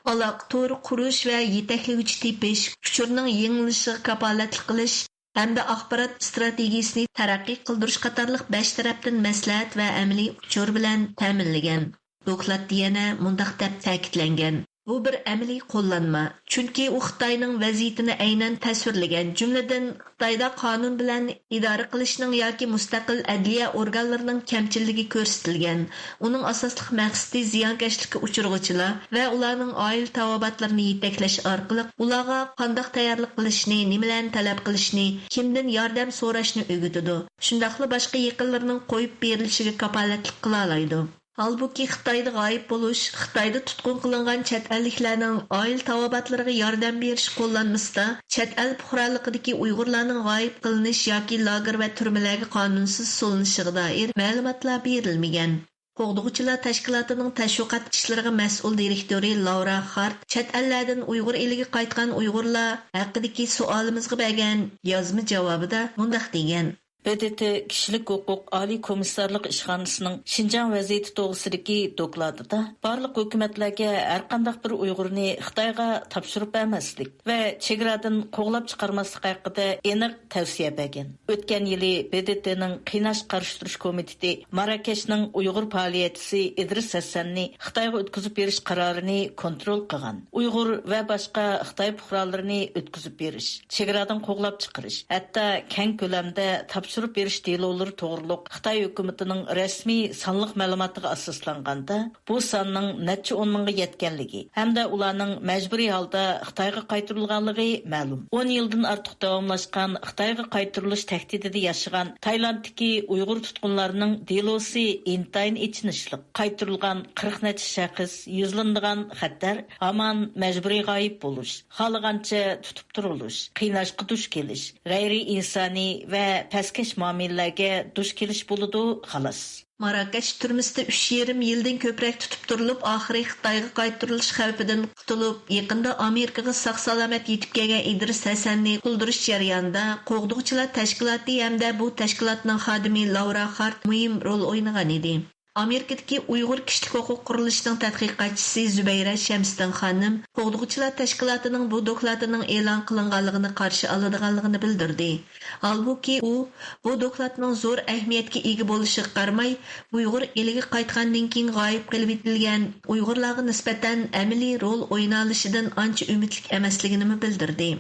ئالاقە تورى قۇرۇش ۋە يېتەكلىگۈچى تېپىش، ئۇچۇرنىڭ يېڭىلىشىغا كاپالەتلىك قىلىش ھەمدە ئاخبارات ئىستراتېگىيىسىنى تەرەققىي قىلدۇرۇش قاتارلىق بەش تەرەپتىن مەسلىھەت ۋە ئەمەلىي ئۇچۇر بىلەن تەمىنلىگەن. دوكلاتتا يەنە مۇنداق دەپ تەكىتلەنگەن: بۇ بىر ئەمەلىي قوللانما، چۈنكى ئۇ خىتاينىڭ ۋەزىيىتىنى ئەينەن تەسۋىرلىگەن، جۈملىدىن خىتايدا قانۇن بىلەن ئىدارە قىلىشنىڭ ياكى مۇستەقىل ئەدلىيە ئورگانلىرىنىڭ كەمچىللىكى كۆرسىتىلگەن. ئۇنىڭ ئاساسلىق مەقسىتى زىيانكەشلىككە ئۇچرىغۇچىلار ۋە ئۇلارنىڭ ئائىلە تاۋابىئاتلىرىنى يېتەكلەش ئارقىلىق ئۇلارغا قانداق تەييارلىق قىلىشنى، نېمىلەرنى تەلەپ قىلىشنى، كىمدىن ياردەم سوراشنى ئۆگىتىدۇ. شۇنداقلا باشقا يېقىنلىرىنىڭ قويۇپ بېرىلىشىگە كاپالەتلىك قىلالايدۇ. ھالبۇكى، خىتايدا غايىب بولۇش، خىتايدا تۇتقۇن قىلىنغان چەت ئەللىكلەرنىڭ ئائىلە تاۋابىئاتلىرىغا ياردەم بېرىش قوللانمىسىدا چەت ئەل پۇقرالىقىدىكى ئۇيغۇرلارنىڭ غايىب قىلىنىش ياكى لاگېر ۋە تۈرمىلەرگە قانۇنسىز سولىنىشىغا دائىر مەلۇماتلار بېرىلمىگەن. قوغدىغۇچىلار تەشكىلاتىنىڭ تەشۋىقات ئىشلىرىغا مەسئۇل دىرېكتورى لارا خارت چەت ئەللەردىن ئۇيغۇر ئېلىگە قايتقان ئۇيغۇرلار ھەققىدىكى سوئالىمىزغا بەرگەن يازما جاۋابىدا مۇنداق دېگەن: ب د ت كىشىلىك ھوقۇق ئالىي كومىسسارلىق ئىشخانىسىنىڭ شىنجاڭ ۋەزىيىتى توغرىسىدىكى دوكلاتىدا بارلىق ھۆكۈمەتلەرگە ھەرقانداق بىر ئۇيغۇرنى خىتايغا تاپشۇرۇپ بەرمەسلىك ۋە چېگرادىن قوغلاپ چىقارماسلىق ھەققىدە ئېنىق تەۋسىيە بەرگەن. ئۆتكەن يىلى ب د ت نىڭ قىيناش قارشى تۇرۇش كومىتېتى ماراكەشنىڭ ئۇيغۇر پائالىيەتچىسى ئىدرىس ھەسەننى خىتايغا ئۆتكۈزۈپ بېرىش قارارىنى كونترول قىلغان. ئۇيغۇر ۋە باشقا خىتاي پۇقرالىرىنى ئۆتكۈزۈپ بېرىش، چېگرادىن قوغلاپ چىقىرىش، ھەتتا كەڭ كۆلەمدە تاپشۇرۇپ قايتۇرۇپ بېرىش دېلولىرى توغرۇلۇق خىتاي ھۆكۈمىتىنىڭ رەسمىي سانلىق مەلۇماتىغا ئاساسلانغاندا، بۇ ساننىڭ نەچچە ئون مىڭغا يەتكەنلىكى ھەمدە ئۇلارنىڭ مەجبۇرىي ھالدا خىتايغا قايتۇرۇلغانلىقى مەلۇم. ئون يىلدىن ئارتۇق داۋاملاشقان خىتايغا قايتۇرۇلۇش تەھدىتىدە ياشىغان تايلاندتىكى ئۇيغۇر تۇتقۇنلارنىڭ دېلوسى ئىنتايىن ئېچىنىشلىق. قايتۇرۇلغان قىرىق نەچچە شەخس، يۈزلىنىدىغان خەتەر ھامان مەجبۇرىي غايىب بولۇش، خالىغانچە تۇتۇپ تۇرۇلۇش، قىيناشقا دۇچ كېلىش، غەيرىي ئىنسانىي ۋە پەسكەش مۇئامىلىلەرگە دۇچ كېلىش بولىدۇ، خالاس. ماراكەش تۈرمىسىدە ئۈچ يېرىم يىلدىن كۆپرەك تۇتۇپ تۇرۇلۇپ، ئاخىرى خىتايغا قايتۇرۇلۇش خەۋپىدىن قۇتۇلۇپ، يېقىندا ئامېرىكىغا ساق-سالامەت يېتىپ كەلگەن ئىدرىس ھەسەننى قۇتۇلدۇرۇش جەريانىدا قوغدىغۇچىلار تەشكىلاتى ھەمدە بۇ تەشكىلاتنىڭ خادىمى لاۋرا خارت مۇھىم رول ئوينىغان ئىدى. ئامېرىكىدىكى ئۇيغۇر كىشىلىك ھوقۇق قۇرۇلۇشىنىڭ تەتقىقاتچىسى زۇبەيرە شەمسىدىن خانىم قوغدىغۇچىلار تەشكىلاتىنىڭ بۇ دوكلاتىنىڭ ئېلان قىلىنغانلىقىنى قارشى ئالىدىغانلىقىنى بىلدۈردى. ھالبۇكى، ئۇ بۇ دوكلاتنىڭ زور ئەھمىيەتكە ئىگە بولۇشىغا قارىماي، ئۇيغۇر ئېلىگە قايتقاندىن كېيىن غايىب قېلىۋېتىلگەن ئۇيغۇرلارغا نىسبەتەن ئەمەلىي رول ئوينالىشىدىن ئانچە ئۈمىدلىك ئەمەسلىكىنىمۇ بىلدۈردى.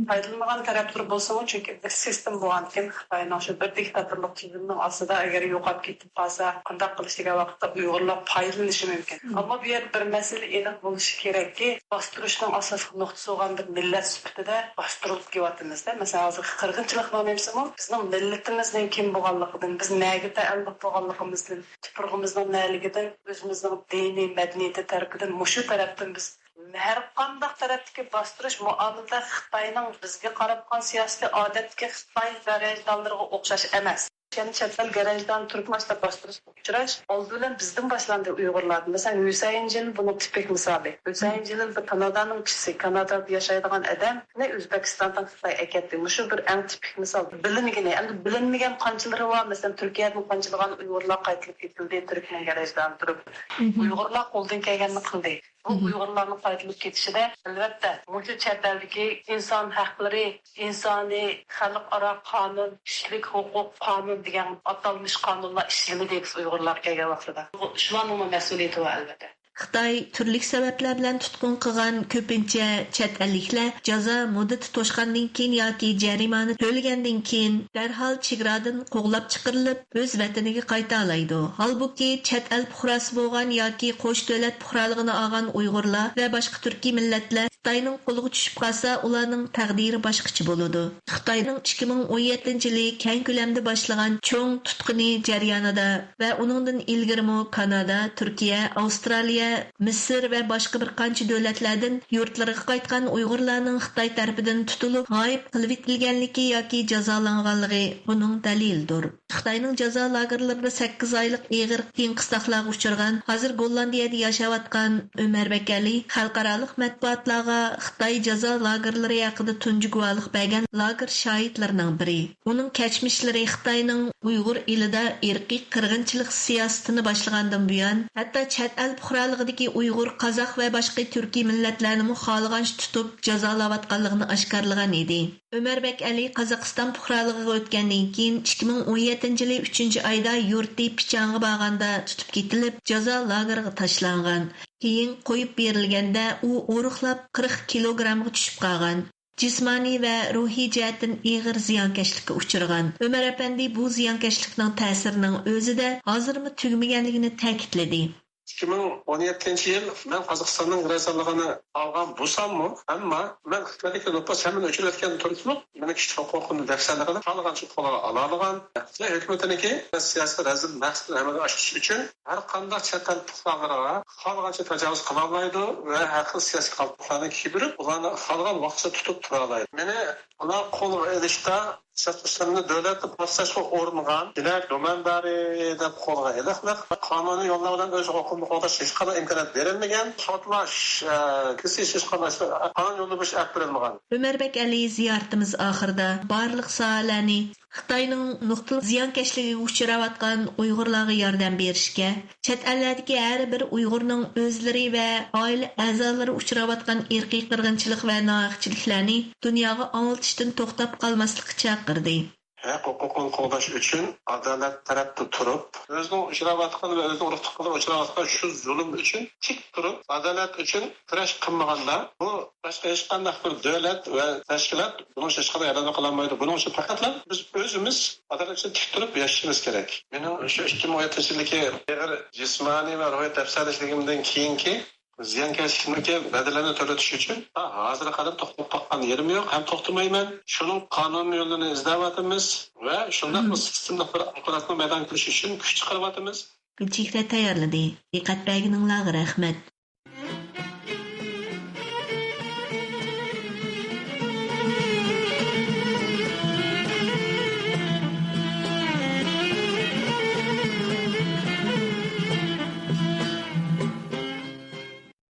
پايدىلىنىدىغان تەرەپلىرى بولسىمۇ، چۈنكى بىر سىستېما بولغاندىكىن، خىتاينىڭ شۇ بىر دىكتاتورلۇق تۈزۈمىنىڭ ئاستىدا ئەگەر يوقاپ كېتىپ قالسا، قانداق قىلىش دېگەن ۋاقىتتا ئۇيغۇرلار پايدىلىنىشى مۇمكىن. مم. ئەمما بۇ يەردە بىر مەسىلە ئېنىق بولۇشى كېرەككى، باستۇرۇشنىڭ ئاساسلىق نۇقتىسى بولغان بىر مىللەت سۈپىتىدە باستۇرۇلۇپ كېلىۋاتىمىزدە. مەسىلەن، ھازىرقى قىرغىنچىلىقنىڭ نېمىسىمۇ بىزنىڭ مىللىتىمىزنىڭ كىم بولغانلىقىدىن، بىز نەگە تەئەللۇق بولغانلىقىمىزدىن، تۇپرىقىمىزنىڭ نەلىكىدىن، ئۆزىمىزنىڭ دىنىي مەدەنىيىتى تەرىپىدىن، مۇشۇ تەرەپتىن بىز ھەر قانداق تەرەپتىكى باستۇرۇش مۇئامىلىدە خىتاينىڭ بىزگە قاراتقان سىياسىتى ئادەتتىكى خىتاي گەرەجدانلىرىغا ئوخشاش ئەمەس. يەنە چەت ئەل گەرەجدانى تۈركمەن باشلاپ باستۇرۇشقا ئۇچراش ئالدى بىلەن بىزدىن باشلاندى ئۇيغۇرلاردا. مەسىلەن، ھۈسەيىن جېلىل بۇنىڭ تىپىك مىسالى. ھۈسەيىن جېلىل بىر كانادانىڭ كىشىسى، كانادادا ياشايدىغان ئادەمنى ئۆزبېكىستاندىن خىتاي ئەكەتتى. مۇشۇ بىر ئەڭ تىپىك مىسال. بىلىنگىنى، ئەمدى بىلىنمىگەن قانچىلىرى بار؟ مەسىلەن، تۈركىيەدىن قانچىلىغان ئۇيغۇرلار قايتىلىپ كېتىلدى، تۈركمەن گەرەجدانى تۇرۇپ. مهم. ئۇيغۇرلار قولدىن كەلگەننى قىلدى. بۇ مهم. ئۇيغۇرلارنىڭ قايتۇرۇلۇپ كېتىشىدە، ئەلۋەتتە، مۇشۇ چەت ئەلدىكى ئىنسان ھەقلىرى، ئىنسانىي، خەلقئارا قانۇن، كىشىلىك ھوقۇق قانۇن دېگەن ئاتالمىش قانۇنلار ئىشلىمىدى بىز ئۇيغۇرلارغا كەلگەن ۋاقتىدا. بۇ، شۇلارنىڭمۇ مەسئۇلىيىتى بار، ئەلۋەتتە. خىتاي تۈرلۈك سەۋەبلەر بىلەن تۇتقۇن قىلغان كۆپىنچە چەت ئەللىكلەر جازا مۇددىتى توشقاندىن كېيىن ياكى جەرىمانە تۆلىگەندىن كېيىن دەرھال چېگرادىن قوغلاپ چىقىرىلىپ، ئۆز ۋەتىنىگە قايتالايدۇ. ھالبۇكى، چەت ئەل پۇقراسى بولغان ياكى قوش دۆلەت پۇقرالىقىنى ئالغان ئۇيغۇرلار ۋە باشقا تۈركىي مىللەتلەر خىتاينىڭ قولىغا چۈشۈپ قالسا، ئۇلارنىڭ تەقدىرى باشقىچە بولىدۇ. خىتاينىڭ ئىككى مىڭ ئون يەتتىنچى يىلى كەڭ كۆلەمدە باشلىغان چوڭ تۇتقۇنى جەريانىدا ۋە ئۇنىڭدىن ئىلگىرىمۇ كانادا، تۈركىيە، ئاۋسترالىيە، مىسىر ۋە باشقا بىر قانچە دۆلەتلەردىن يۇرتلىرىغا قايتقان ئۇيغۇرلارنىڭ خىتاي تەرىپىدىن تۇتۇلۇپ، غايىب قىلىۋېتىلگەنلىكى ياكى جازالانغانلىقى بۇنىڭ دەلىلىدۇر. خىتاينىڭ جازا لاگېرلىرىدا سەككىز ئايلىق ئېغىر قىيىن-قىستاقلارغا ئۇچرىغان، ھازىر گوللاندىيەدە ياشاۋاتقان ئۆمەربەك ئەلى خەلقئارالىق مەتبۇئاتلارغا خىتاي جازا لاگېرلىرى ھەققىدە تۇنجى گۇۋاھلىق بەرگەن لاگېر شاھىتلىرىنىڭ بىرى. ئۇنىڭ كەچمىشلىرى خىتاينىڭ ئۇيغۇر ئېلىدا ئىرقىي قىرغىنچىلىق سىياسىتىنى باشلىغاندىن بۇيان، ھەتتا چەت ئەل پۇقرالىقىدىكى ئۇيغۇر، قازاق ۋە باشقا تۈركىي مىللەتلەرنىمۇ خالىغانچە تۇتۇپ جازالاۋاتقانلىقىنى ئاشكارىلىغان ئىدى. ئۆمەربەك ئەلى قازاقىستان پۇقرالىقىغا ئۆتكەندىن كېيىن، ئىككى مىڭ ئون يەتتىنچى يىلى ئۈچىنچى ئايدا يۇرتى پىچانغا بارغاندا تۇتۇپ كېتىلىپ، جازا لاگېرىغا تاشلانغان. كېيىن قويۇپ بېرىلگەندە، ئۇ ئورۇقلاپ قىرىق كىلوگرامغا چۈشۈپ قالغان. جىسمانىي ۋە روھىي جەھەتتىن ئېغىر زىيانكەشلىككە ئۇچرىغان. ئۆمەر ئەپەندى بۇ زىيانكەشلىكنىڭ تەسىرىنىڭ ئۆزىدە ھازىرمۇ تۈگىمىگەنلىكىنى تەكىتلىدى. ئىككى مىڭ ئون يەتتىنچى يىل مەن قازاقىستاننىڭ گرازدانلىقىنى ئالغان بولساممۇ، ئەمما مەن خىتايدىكى نوپۇس ھەممىنى ئۆچۈرۈۋەتكەندىن تۇرۇپمۇ، مېنىڭ كىشىلىك ھوقۇقۇمنى دەپسەندە قىلىپ، خالىغانچە قولىغا ئالالىغان. خىتاي ھۆكۈمىتىنىڭكى سىياسىي رەزىل مەقسىتىنى ئەمەلگە ئاشۇرۇش ئۈچۈن ھەر قانداق چەت ئەل پۇقرالىرىغا خالىغانچە تاجاۋۇز قىلالايدۇ ۋە ھەر خىل سىياسىي قالپاقلارنى كىيدۈرۈپ، ئۇلارنى خالىغان ۋاقىتتا تۇتۇپ تۇرالايدۇ. مېنى ئۇلار قولغا ئېلىشتا، سىياسىي ئىشلىرىمنى دۆلەتنى پارچىلاشقا ئۇرۇنغان كىشىلەر گۇماندارى دەپ قولغا ئېلىقلىق، قانۇنىي يوللار بىلەن ئۆز ھوقۇقىنى قوغداش ھېچقانداق ئىمكانىيەت بېرىلمىگەن، سوتلاش، ئە، كېسىش ھېچقانداق قانۇن يولى بويىچە ئېلىپ بېرىلمىغان. ئۆمەربەك ئەلى زىيارىتىمىز ئاخىرىدا بارلىق ساھەلەرنى خىتاينىڭ نۇقتىلىق زىيانكەشلىكىگە ئۇچراۋاتقان ئۇيغۇرلارغا ياردەم بېرىشكە، چەت ئەللەردىكى ھەر بىر ئۇيغۇرنىڭ ئۆزلىرى ۋە ئائىلە ئەزالىرى ئۇچراۋاتقان ئىرقىي قىرغىنچىلىق ۋە ناھەقچىلىكلەرنى دۇنياغا ئاڭلىتىشتىن توختاپ قالماسلىققا چاقىردى. ھەق ھوقۇقىنى قوغداش ئۈچۈن ئادالەت تەرەپتە تۇرۇپ، ئۆزىنىڭ ئۇچراۋاتقان ۋە ئۆزىنىڭ ئۇرۇق-تۇغقانلىرى ئۇچراۋاتقان شۇ زۇلۇم ئۈچۈن تىك تۇرۇپ، ئادالەت ئۈچۈن كۈرەش قىلمىغاندا، بۇ باشقا ھېچقانداق بىر دۆلەت ۋە تەشكىلات بۇنىڭ ئۈچۈن ھېچقانداق ياردەم قىلالمايدۇ. بۇنىڭ ئۈچۈن پەقەتلا بىز ئۆزىمىز ئادالەت ئۈچۈن تىك تۇرۇپ ياشىشىمىز كېرەك. مېنىڭ شۇ ئىككى مىڭ ئون يەتتىنچى يىلدىكى ئېغىر جىسمانىي ۋە روھىي دەپسەندىچىلىكىمدىن كېيىنكى زىيانكەشلىكىمدىكى بەدىلىنى تۆلىتىش ئۈچۈن ھازىرغا قەدەر توختاپ باققان يېرىم يوق ھەم توختىمايمەن. شۇنىڭ قانۇن يولىنى ئىزدەۋاتىمىز ۋە شۇنداقلا سىستېمىلىق بىر ئاپپاراتنى مەيدانغا كېلىش ئۈچۈن كۈچ چىقىرىۋاتىمىز. گۈلچېھرە تەييارلىدى. دىققەت بەرگىنىڭلارغا رەھمەت.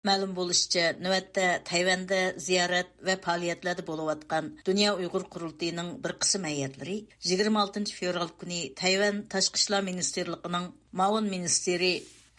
مەلۇم بولۇشىچە، نۆۋەتتە تەيۋەندە زىيارەت ۋە پائالىيەتلەردە بولۇۋاتقان دۇنيا ئۇيغۇر قۇرۇلتىيىنىڭ بىر قىسىم ھەيئەتلىرى يىگىرمە ئالتىنچى فېۋرال كۈنى تەيۋەن تاشقى ئىشلار مىنىستىرلىقىنىڭ مۇئاۋىن مىنىستىرى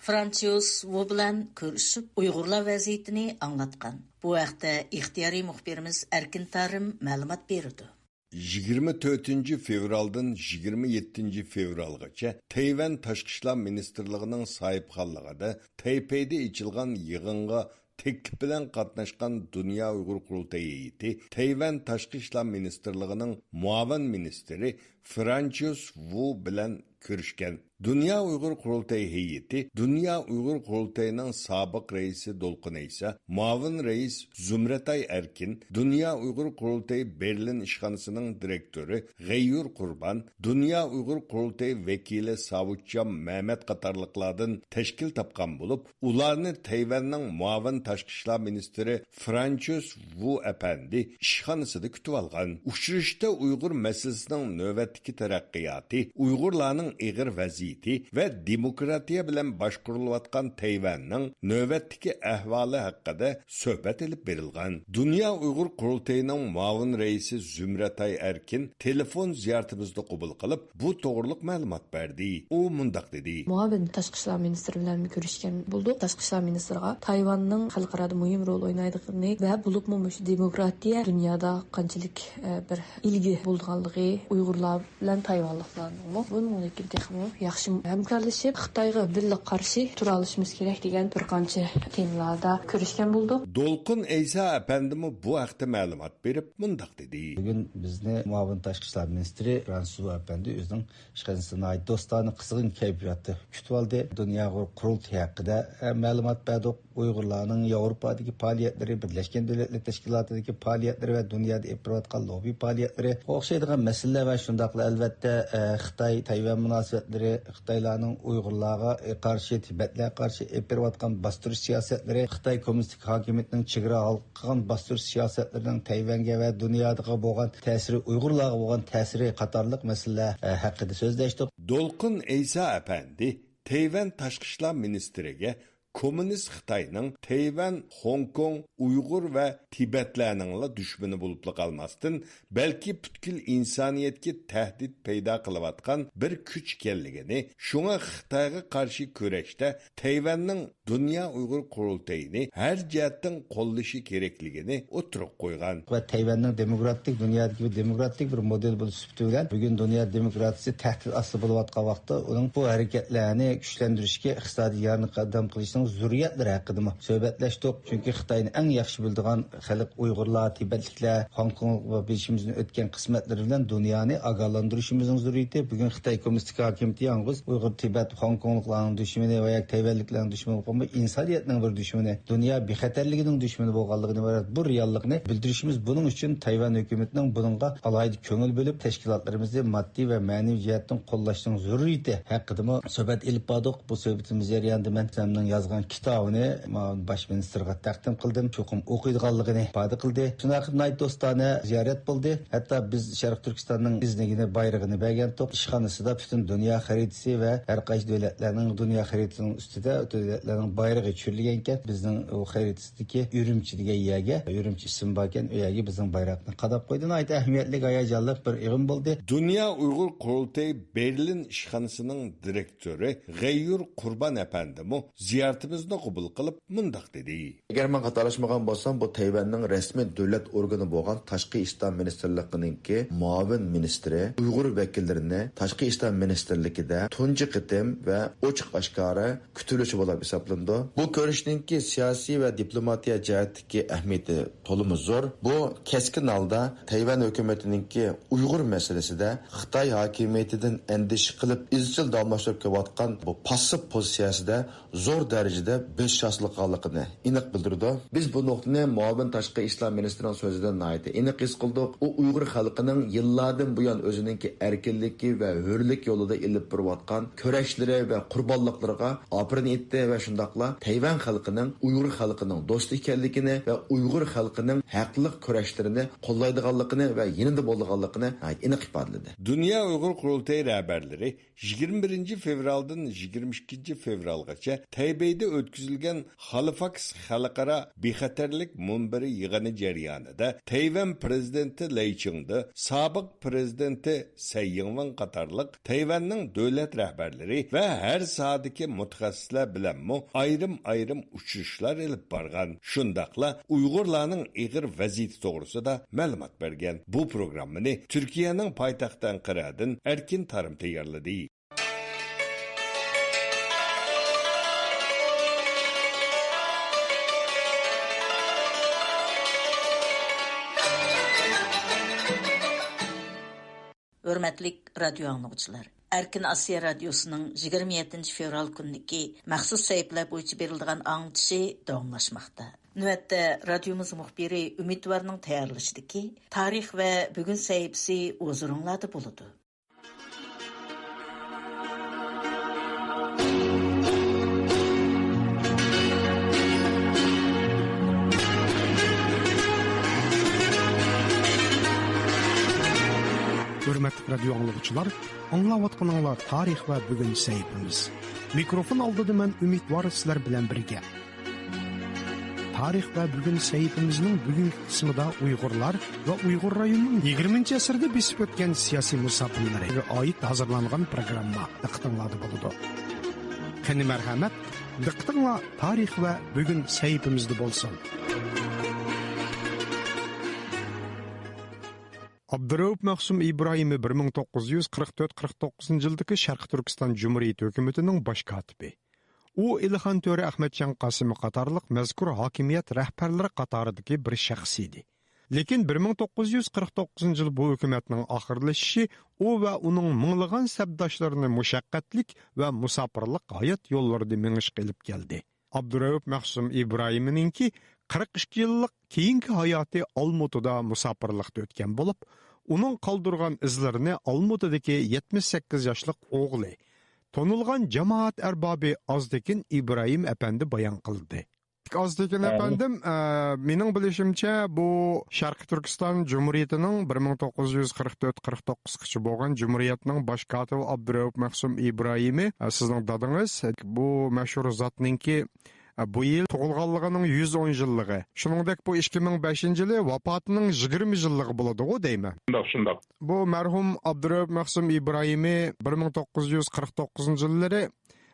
فرانسىيوس ۋۇ بىلەن كۆرۈشۈپ، ئۇيغۇرلار ۋەزىيىتىنى ئاڭلاتقان. بۇ ھەقتە ئىختىيارىي مۇخبىرىمىز ئەركىن تارىم مەلۇمات بېرىدۇ. يىگىرمە تۆتىنچى فېۋرالدىن يىگىرمە يەتتىنچى فېۋرالغىچە تەيۋەن تاشقى ئىشلار مىنىستىرلىقىنىڭ ساھىبخانلىقىدا تەيپېيدە ئېچىلغان يىغىنغا تەكلىپ بىلەن قاتناشقان دۇنيا ئۇيغۇر قۇرۇلتىيى ھەيئىتى تەيۋەن تاشقى ئىشلار مىنىستىرلىقىنىڭ مۇئاۋىن مىنىستىرى فرانچىس ۋۇ بىلەن كۆرۈشكەن. دۇنيا ئۇيغۇر قۇرۇلتىيى ھەيئىتى دۇنيا ئۇيغۇر قۇرۇلتىيىنىڭ سابىق رەئىسى دولقۇن ئەيسا، مۇئاۋىن رەئىس زۇمرەتئاي ئەركىن، دۇنيا ئۇيغۇر قۇرۇلتىيى بېرلىن ئىشخانىسىنىڭ دىرېكتورى غەييۇر قۇربان، دۇنيا ئۇيغۇر قۇرۇلتىيى ۋەكىلى ساۋۇتجان مەمەت قاتارلىقلاردىن تەشكىل تاپقان بولۇپ، ئۇلارنى تەيۋەننىڭ مۇئاۋىن تاشقى ئىشلار مىنىستىرى فرانچىس ۋۇ ئەپەندى ئىشخانىسىدا كۈتۈۋالغان. ئۇچرىشىشتا ئۇيغۇر مەسىلىسىنىڭ نۆۋەتتىكى تەرەققىياتى، ئۇيغۇرلارنىڭ ئېغىر ۋەزىيىتى ۋە دېموكراتىيە بىلەن باشقۇرۇلۇۋاتقان تەيۋەننىڭ نۆۋەتتىكى ئەھۋالى ھەققىدە سۆھبەت ئېلىپ بېرىلغان. دۇنيا ئۇيغۇر قۇرۇلتىيىنىڭ مۇئاۋىن رەئىسى زۇمرەتئاي ئەركىن تېلېفون زىيارىتىمىزنى قوبۇل قىلىپ، بۇ توغرۇلۇق مەلۇمات بەردى. ئۇ مۇنداق دېدى. مۇئاۋىن تاشقى ئىشلار مىنىستىرى بىلەن كۆرۈشكەن بولدۇق. تاشقى ئىشلار مىنىستىرىغا تايۋاننىڭ خەلقئارادا مۇھىم رول ئوينايدىغىنى ۋە بولۇپمۇ مۇشۇ دېموكراتىيە دۇنيادا قانچىلىك، ئە، بىر ئىلگە بولىدىغانلىقى، ئۇيغۇرلار بىلەن تايۋانلىقلارنىڭمۇ بۇنىڭدىن كېيىن تېخىمۇ ياخشى ھەمكارلىشىپ، خىتايغا بىللە قارشى تۇرالىشىمىز كېرەك دېگەن بىر قانچە تېمىلاردا كۆرۈشكەن بولدۇق. دولقۇن ئەيسا ئەپەندىمۇ بۇ ھەقتە مەلۇمات بېرىپ مۇنداق دېدى. بۈگۈن بىزنى مۇئاۋىن تاشقى ئىشلار مىنىستىرى فرانسىز ئەپەندى ئۆزىنىڭ ئىشخانىسىدا ناھايىتى دوستانە، قىزغىن كەيپىياتتا كۈتۈۋالدى. دۇنيا ئۇيغۇر قۇرۇلتىيى ھەققىدە، ئە، مەلۇمات بەردۇق. ئۇيغۇرلارنىڭ ياۋروپادىكى پائالىيەتلىرى، بىرلەشكەن دۆلەتلەر تەشكىلاتىدىكى پائالىيەتلىرى ۋە دۇنيادا ئېلىپ بېرىۋاتقان لوببى پائالىيەتلىرى، ئوخشايدىغان مەسىلىلەر ۋە شۇنداقلا ئەلۋەتتە، ئە، خىتاي تەيۋەن مۇناسىۋەتلىرى، خىتايلارنىڭ ئۇيغۇرلارغا، ئە، قارشى، تىبەتلەرگە قارشى ئېلىپ بېرىۋاتقان باستۇرۇش سىياسەتلىرى، خىتاي كوممۇنىستىك ھاكىمىيىتىنىڭ چېگرا قىلغان باستۇرۇش سىياسەتلىرىنىڭ تەيۋەنگە ۋە دۇنياغا بولغان تەسىرى، ئۇيغۇرلارغا بولغان تەسىرى قاتارلىق مەسىلىلەر، ئە، ھەققىدە سۆزلەشتۇق. دولقۇن ئەيسا ئەپەندى تەيۋەن تاشقى ئىشلار مىنىستىرىگە كوممۇنىست خىتاينىڭ تەيۋەن، خوڭكوڭ، ئۇيغۇر ۋە تىبەتلەرنىڭلا دۈشمىنى بولۇپلا قالماستىن، بەلكى پۈتكۈل ئىنسانىيەتكە تەھدىت پەيدا قىلىۋاتقان بىر كۈچ ئىكەنلىكىنى، شۇڭا خىتايغا قارشى كۈرەشتە تەيۋەننىڭ دۇنيا ئۇيغۇر قۇرۇلتىيىنى ھەر جەھەتتىن قوللىشى كېرەكلىكىنى ئوتتۇرىغا قويغان. ۋە تەيۋەننىڭ دېموكراتىك، دۇنيادىكى بىر دېموكراتىك بىر مودېل بولۇش سۈپىتى بىلەن بۈگۈن دۇنيا دېموكراتىيىسى تەھدىت ئاستىدا بولۇۋاتقان ۋاقىتتا ئۇنىڭ بۇ ھەرىكەتلەرنى كۈچلەندۈرۈشكە، ئىقتىسادىي ياردەم قىلىشنىڭ زۆرۈرىيەتلىرى ھەققىدىمۇ سۆھبەتلەشتۇق. چۈنكى خىتاينى ئەڭ ياخشى بىلىدىغان خەلق ئۇيغۇرلار، تىبەتلىكلەر، خوڭكوڭلۇقلار بىلىشىمىزدىن ئۆتكەن قىسمەتلىرى بىلەن دۇنيانى ئاگاھلاندۇرۇشىمىزنىڭ زۆرۈرىيىتى. بۈگۈن خىتاي كوممۇنىستىك ھاكىمىيىتى يالغۇز ئۇيغۇر، تىبەت، خوڭكوڭلۇقلارنىڭ دۈشمىنى ۋە ياكى تەيۋەنلىكلەرنىڭ دۈشمىنى بولۇپ قالماي، ئىنسانىيەتنىڭ بىر دۈشمىنى، دۇنيا بىخەتەرلىكىنىڭ دۈشمىنى بولغانلىقىدىن ئىبارەت بۇ رېئاللىقنى بىلدۈرۈشىمىز، بۇنىڭ ئۈچۈن تەيۋەن ھۆكۈمىتىنىڭ بۇنىڭغا ئالاھىدە كۆڭۈل بۆلۈپ، تەشكىلاتلىرىمىزنى ماددىي ۋە مەنىۋى جەھەتتىن قوللاشنىڭ زۆرۈرىيىتى ھەققىدىمۇ سۆھبەت ئېلىپ باردۇق. بۇ سۆھبىتىمىز جەريانىدا مەن ئۆزۈمنىڭ يازغان كىتابىنى مۇئاۋىن باش مىنىستىرغا تەقدىم قىلدىم. چوقۇم ئوقۇيدىغانلىقىنى ئىپادە قىلدى. شۇنداق قىلىپ ناھايىتى دوستانە زىيارەت بولدى. ھەتتا بىز شەرقىي تۈركىستاننىڭ بىزنىڭكىنى، بايرىغىنى بەرگەنتۇق. ئىشخانىسىدا پۈتۈن دۇنيا خەرىتىسى ۋە ھەر قايسى دۆلەتلەرنىڭ دۇنيا خەرىتىسىنىڭ ئۈستىدە دۆلەتلەرنىڭ بايرىقى چۈشۈرۈلگەنىكەن. بىزنىڭ ئۇ خەرىتىسىدىكى ئۈرۈمچى دېگەن يەرگە، ئۈرۈمچى ئىسمى باركەن، ئۇ يەرگە بىزنىڭ بايراقنى قاداپ قويدى. ناھايىتى ئەھمىيەتلىك، ھاياجانلىق بىر يىغىن بولدى. دۇنيا ئۇيغۇر قۇرۇلتىيى بېرلىن ئىشخانىسىنىڭ دىرېكتورى غەييۇر قۇربان ئەپەندىمۇ زىيارەت تەكلىپىمىزنى قوبۇل قىلىپ، مۇنداق دېدى. ئەگەر مەن خاتالاشمىغان بولسام، بۇ تەيۋەننىڭ رەسمىي دۆلەت ئورگىنى بولغان تاشقى ئىشلار مىنىستىرلىقىنىڭكى مۇئاۋىن مىنىستىرى ئۇيغۇر ۋەكىللىرىنى تاشقى ئىشلار مىنىستىرلىكىدە تۇنجى قېتىم ۋە ئوچۇق ئاشكارا كۈتۈۋېلىشى بولۇپ ھېسابلىنىدۇ. بۇ كۆرۈشنىڭكى سىياسىي ۋە دىپلوماتىيە جەھەتتىكى ئەھمىيىتى تولىمۇ زور. بۇ كەسكىن ھالدا تەيۋەن ھۆكۈمىتىنىڭكى ئۇيغۇر مەسىلىسىدە خىتاي ھاكىمىيىتىدىن ئەندىشە قىلىپ، ئىزچىل داۋاملاشتۇرۇپ كېلىۋاتقان بۇ پاسسىپ پوزىتسىيەسىدە زور دەرىجىدە بېسىش ھاسىل قىلغانلىقىنى ئېنىق بىلدۈرىدۇ. بىز بۇ نۇقتىنى مۇئاۋىن تاشقى ئىشلار مىنىستىرىنىڭ سۆزىدىن ناھايىتى ئېنىق ھېس قىلدۇق. ئۇ ئۇيغۇر خەلقىنىڭ يىللاردىن بۇيان ئۆزىنىڭكى ئەركىنلىكى ۋە ھۆرلۈك يولىدا ئېلىپ بېرىۋاتقان كۈرەشلىرى ۋە قۇربانلىقلىرىغا ئاپىرىن ئېيتتى ۋە شۇنداقلا تەيۋەن خەلقىنىڭ ئۇيغۇر خەلقىنىڭ دوستى ئىكەنلىكىنى ۋە ئۇيغۇر خەلقىنىڭ ھەقلىق كۈرەشلىرىنى قوللايدىغانلىقىنى ۋە يېنىدا بولىدىغانلىقىنى ناھايىتى ئېنىق ئىپادىلىدى. دۇنيا ئۇيغۇر قۇرۇلتىيى رەھبەرلىرى يىگىرمە بىرىنچى فېۋرالدىن يىگىرمە ئىككىنچى فېۋرالغىچە تەيبېيدە ئۆتكۈزۈلگەن خالىفاكس خەلقئارا بىخەتەرلىك مۇنبىرى يىغىنى جەريانىدا تەيۋەن پىرېزىدېنتى لەي چىڭدې، سابىق پىرېزىدېنتى سەي يىڭۋېن قاتارلىق تەيۋەننىڭ دۆلەت رەھبەرلىرى ۋە ھەر ساھەدىكى مۇتەخەسسىسلەر بىلەنمۇ ئايرىم-ئايرىم ئۇچرىشىشلار ئېلىپ بارغان. شۇنداقلا ئۇيغۇرلارنىڭ ئېغىر ۋەزىيىتى توغرىسىدا مەلۇمات بەرگەن. بۇ پروگراممىنى تۈركىيەنىڭ پايتەختى ئەنقەرەدىن ئەركىن تارىم تەييارلىدى. ھۆرمەتلىك رادىيو ئاڭلىغۇچىلار، ئەركىن ئاسىيا رادىيوسىنىڭ يىگىرمە يەتتىنچى فېۋرال كۈنىدىكى مەخسۇس سەھىپىلەر بويىچە بېرىلىدىغان ئاڭلىتىشى داۋاملاشماقتا. نۆۋەتتە رادىيومىز مۇخبىرى ئۈمىدۋارنىڭ تەييارلىشىدىكى تارىخ ۋە بۈگۈن سەھىپىسى ھۇزۇرۇڭلاردا بولىدۇ. ھۆرمەتلىك رادىيو ئاڭلىغۇچىلار، ئاڭلاۋاتقىنىڭلار تارىخ ۋە بۈگۈن سەھىپىمىز. مىكروفون ئالدىدا مەن ئۈمىدۋار سىلەر بىلەن بىرگە. تارىخ ۋە بۈگۈن سەھىپىمىزنىڭ بۈگۈنكى قىسمىدا ئۇيغۇرلار ۋە ئۇيغۇر رايونىنىڭ يىگىرمىنچى ئەسىردە بېسىپ ئۆتكەن سىياسىي مۇساپىرلىرىگە ئائىت ھازىرلانغان پروگرامما دىققىتىڭلاردا بولىدۇ. قېنى مەرھەمەت، دىققىتىڭلار تارىخ ۋە بۈگۈن سەھىپىمىزدە بولسۇن. ئابدۇرەئۇپ مەخسۇم ئىبراھىمى بىر مىڭ توققۇز يۈز قىرىق تۆت قىرىق توققۇزىنچى يىلدىكى شەرقىي تۈركىستان جۇمھۇرىيىتى ھۆكۈمىتىنىڭ باش كاتىپى. ئۇ ئىلخان تۆرە ئەخمەتجان قاسىمى قاتارلىق مەزكۇر ھاكىمىيەت رەھبەرلىرى قاتارىدىكى بىر شەخس ئىدى. لېكىن بىر مىڭ توققۇز يۈز قىرىق توققۇزىنچى يىل بۇ ھۆكۈمەتنىڭ ئاخىرلىشىشى ئۇ ۋە ئۇنىڭ مىڭلىغان سەپداشلىرىنى مۇشەققەتلىك ۋە مۇساپىرلىق ھايات يوللىرىدا مېڭىشقا ئېلىپ كەلدى. ئابدۇرەئۇپ مەخسۇم ئىبراھىمىنىڭكى قىرىق ئىككى يىللىق كېيىنكى ھاياتى ئالمۇتىدا مۇساپىرلىقتا ئۆتكەن بولۇپ، ئۇنىڭ قالدۇرغان ئىزلىرىنى ئالمۇتىدىكى يەتمىش سەككىز ياشلىق ئوغلى، تونۇلغان جامائەت ئەربابى ئازتېكىن ئىبراھىم ئەپەندى بايان قىلدى. ئازتېكىن ئەپەندىم، ئە، مېنىڭ بىلىشىمچە، بۇ شەرقىي تۈركىستان جۇمھۇرىيىتىنىڭ بىر مىڭ توققۇز يۈز قىرىق تۆت قىرىق توققۇزغىچە بولغان جۇمھۇرىيەتنىڭ باش كاتىپى ئابدۇرەئۇپ مەخسۇم ئىبراھىمى، ئە، سىزنىڭ دادىڭىز، بۇ مەشھۇر زاتنىڭكى، ئە، بۇ يىل تۇغۇلغانلىقىنىڭ يۈز ئون يىللىقى، شۇنىڭدەك بۇ ئىككى مىڭ بەشىنچى يىلى ۋاپاتىنىڭ يىگىرمە يىللىقى بولىدىغۇ دەيمەن. شۇنداق، شۇنداق. بۇ مەرھۇم ئابدۇرەئۇپ مەخسۇم ئىبراھىمى بىر مىڭ توققۇز يۈز قىرىق توققۇزىنچى يىللىرى،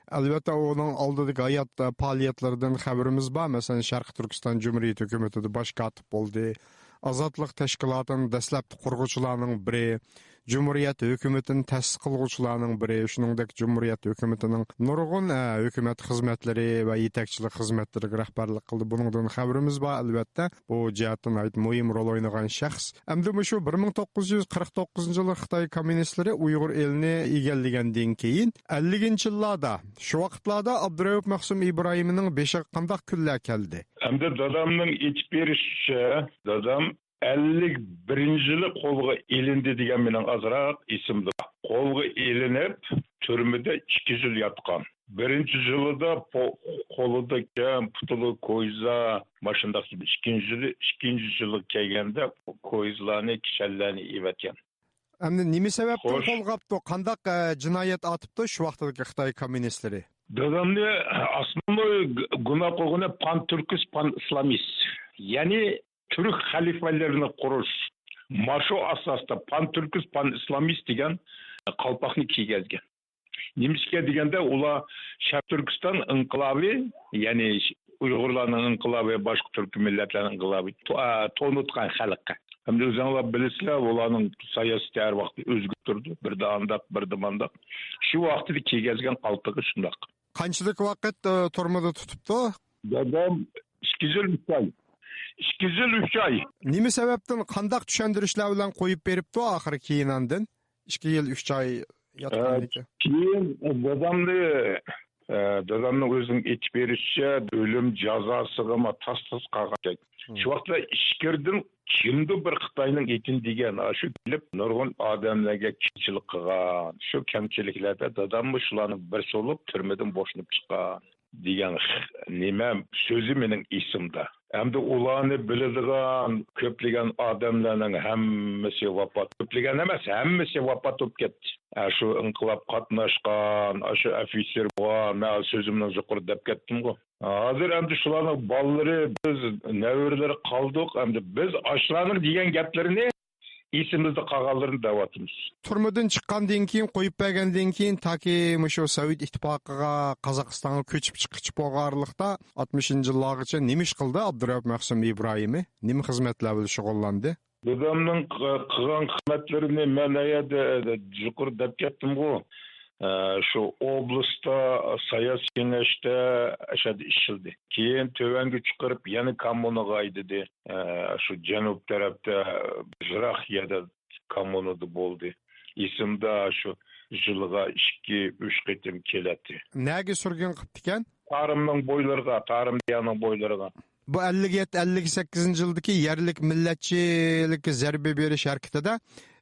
ئەلۋەتتە، ئۇنىڭ ئالدىدىكى ھايات، پائالىيەتلىرىدىن خەۋىرىمىز بار. مەسىلەن، شەرقىي تۈركىستان جۇمھۇرىيىتى ھۆكۈمىتىدە باش كاتىپ بولدى. ئازادلىق تەشكىلاتىنىڭ دەسلەپتە قۇرغۇچىلارنىڭ بىرى، جۇمھۇرىيەت ھۆكۈمىتىنى تەسىس قىلغۇچىلارنىڭ بىرى، شۇنىڭدەك جۇمھۇرىيەت ھۆكۈمىتىنىڭ نۇرغۇن، ئە، ھۆكۈمەت خىزمەتلىرى ۋە يېتەكچىلىك خىزمەتلىرىگە رەھبەرلىك قىلدى. بۇنىڭدىن خەۋىرىمىز بار، ئەلۋەتتە. بۇ جەھەتتە ناھايىتى مۇھىم رول ئوينىغان شەخس. ئەمدى مۇشۇ بىر مىڭ توققۇز يۈز قىرىق توققۇزىنچى يىلى خىتاي كوممۇنىستلىرى ئۇيغۇر ئېلىنى ئىگىلىگەندىن كېيىن، ئەللىكىنچى يىللاردا، شۇ ۋاقىتلاردا ئابدۇرەئۇپ مەخسۇم ئىبراھىمنىڭ بېشىغا قانداق كۈنلەر كەلدى؟ ئەمدى دادامنىڭ ئېيتىپ بېرىشىچە، دادام ئەللىك بىرىنچى يىلى قولغا ئېلىندى دېگەن مېنىڭ ئازراق ئېسىمدە بار. قولغا ئېلىنىپ، تۈرمىدە ئىككى يىل ياتقان. بىرىنچى يىلىدا پو-، قولىدا كەم، پۇتىدا كويزا، ماشۇنداق. ئىككىنچى يىلى، ئىككىنچى يىلىغا كەلگەندە كويزىلارنى، كىشەنلەرنى ئېلىۋەتكەن. ئەمدى نېمە سەۋەبتىن قولغا ئاپتۇ؟ قانداق، ئە، جىنايەت ئاتىپتۇ شۇ ۋاقىتتىكى خىتاي كوممۇنىستلىرى؟ دادامنى ئاسمانلار گۇناھ قىلغىنى پان تۈركىس، پان ئىسلامىست. يەنى تۈرك خەلىپىلىرىنى قۇرۇش. ماشۇ ئاساستا پان تۈركىس، پان ئىسلامىست دېگەن قالپاقنى كىيگۈزگەن. نېمىشقا دېگەندە، ئۇلار شەرقىي تۈركىستان ئىنقىلابى، يەنى ئۇيغۇرلارنىڭ ئىنقىلابى، باشقا تۈركىي مىللەتلەرنىڭ ئىنقىلابى تو-، ئە، تونۇتقان خەلق. ھەمدە ئۆزۈڭلار بىلىسىلەر، ئۇلارنىڭ ساياسىتى ھەر ۋاقىت ئۆزگىرىپ تۇرىدۇ. بىردە ئانداق، بىردە مانداق. شۇ ۋاقتىدا كىيگۈزگەن قالپىقى شۇنداق. قانچىلىك ۋاقىت، ئە، تۈرمىدە تۇتۇپتۇ؟ دادام ئىككى يىل ئۈچ ئاي. ئىككى يىل ئۈچ ئاي. نېمە سەۋەبتىن، قانداق چۈشەندۈرۈشلەر بىلەن قويۇپ بېرىپتۇ ئاخىرى كېيىن ئاندىن؟ ئىككى يىل ئۈچ ئاي ئە، ياتقاندىكىن. كېيىن دادامنى، ئە، دادامنىڭ ئۆزىنىڭ ئېيتىپ بېرىشىچە، ئۆلۈم جازاسىغىمۇ تاس-تاس قالغان. مم. شۇ ۋاقىتتا ئىچكىرىدىن كىمدۇر بىر خىتاينىڭ ئېتىنى دېگەن، ئاشۇ كېلىپ نۇرغۇن ئادەملەرگە كەمچىلىك قىلغان. شۇ كەمچىلىكلەردە داداممۇ شۇلارنىڭ بىرسى بولۇپ تۈرمىدىن بوشىنىپ چىققان دېگەن خ-، نېمە سۆزى مېنىڭ ئېسىمدە. ئەمدى ئۇلارنى بىلىدىغان كۆپلىگەن ئادەملەرنىڭ ھەممىسى ۋاپات، كۆپلىگەن ئەمەس، ھەممىسى ۋاپات بولۇپ كەتتى. ئە، شۇ ئىنقىلاب قاتناشقان، ئاشۇ ئوفىتسېر بولغان، مەن سۆزۈمنى يۇقىرىدا دەپ كەتتىمغۇ. ھازىر ئەمدى شۇلارنىڭ بالىلىرى، بىز نەۋرىلىرى قالدۇق. ئەمدى بىز ئاشۇلارنىڭ دېگەن گەپلىرىنى ئېسىمىزدە قالغانلىرىنى دەۋاتىمىز. تۈرمىدىن چىققاندىن كېيىن، قويۇپ بەرگەندىن كېيىن، تاكى مۇشۇ سوۋېت ئىتتىپاقىغا، قازاقىستانغا كۆچۈپ چىققىچە بولغان ئارىلىقتا، ئاتمىشىنچى يىللارغىچە نېمە ئىش قىلدى ئابدۇرائۇپ مەخسۇم ئىبراھىمى؟ نېمە خىزمەتلەر بىلەن شۇغۇللاندى؟ دادامنىڭ ق-، قىلغان خىزمەتلىرىنى مەن ئەيەردە يۇقىرىدا دەپ كەتتىمغۇ. ئە، شۇ ئوبلاستتا، ساياھەت كېڭەشتە ئەشەدە ئىشلىدى. كېيىن تۆۋەنگە چىقىرىپ، يەنە كاممۇنىغا ھەيدىدى. ئە، شۇ جەنۇب تەرەپتە يىراق يەردە كاممۇنىدا بولدى. ئېسىمدە شۇ يىلغا ئىككى، ئۈچ قېتىم كېلەتتى. نەگە سۈرگۈن قىپتىكەن؟ تارىمنىڭ بويلىرىغا، تارىم دىيارنىڭ بويلىرىغا. بۇ ئەللىك يەتتە، ئەللىك سەككىزىنچى يىلدىكى يەرلىك مىللەتچىلىككە زەربە بېرىش ھەرىكىتىدە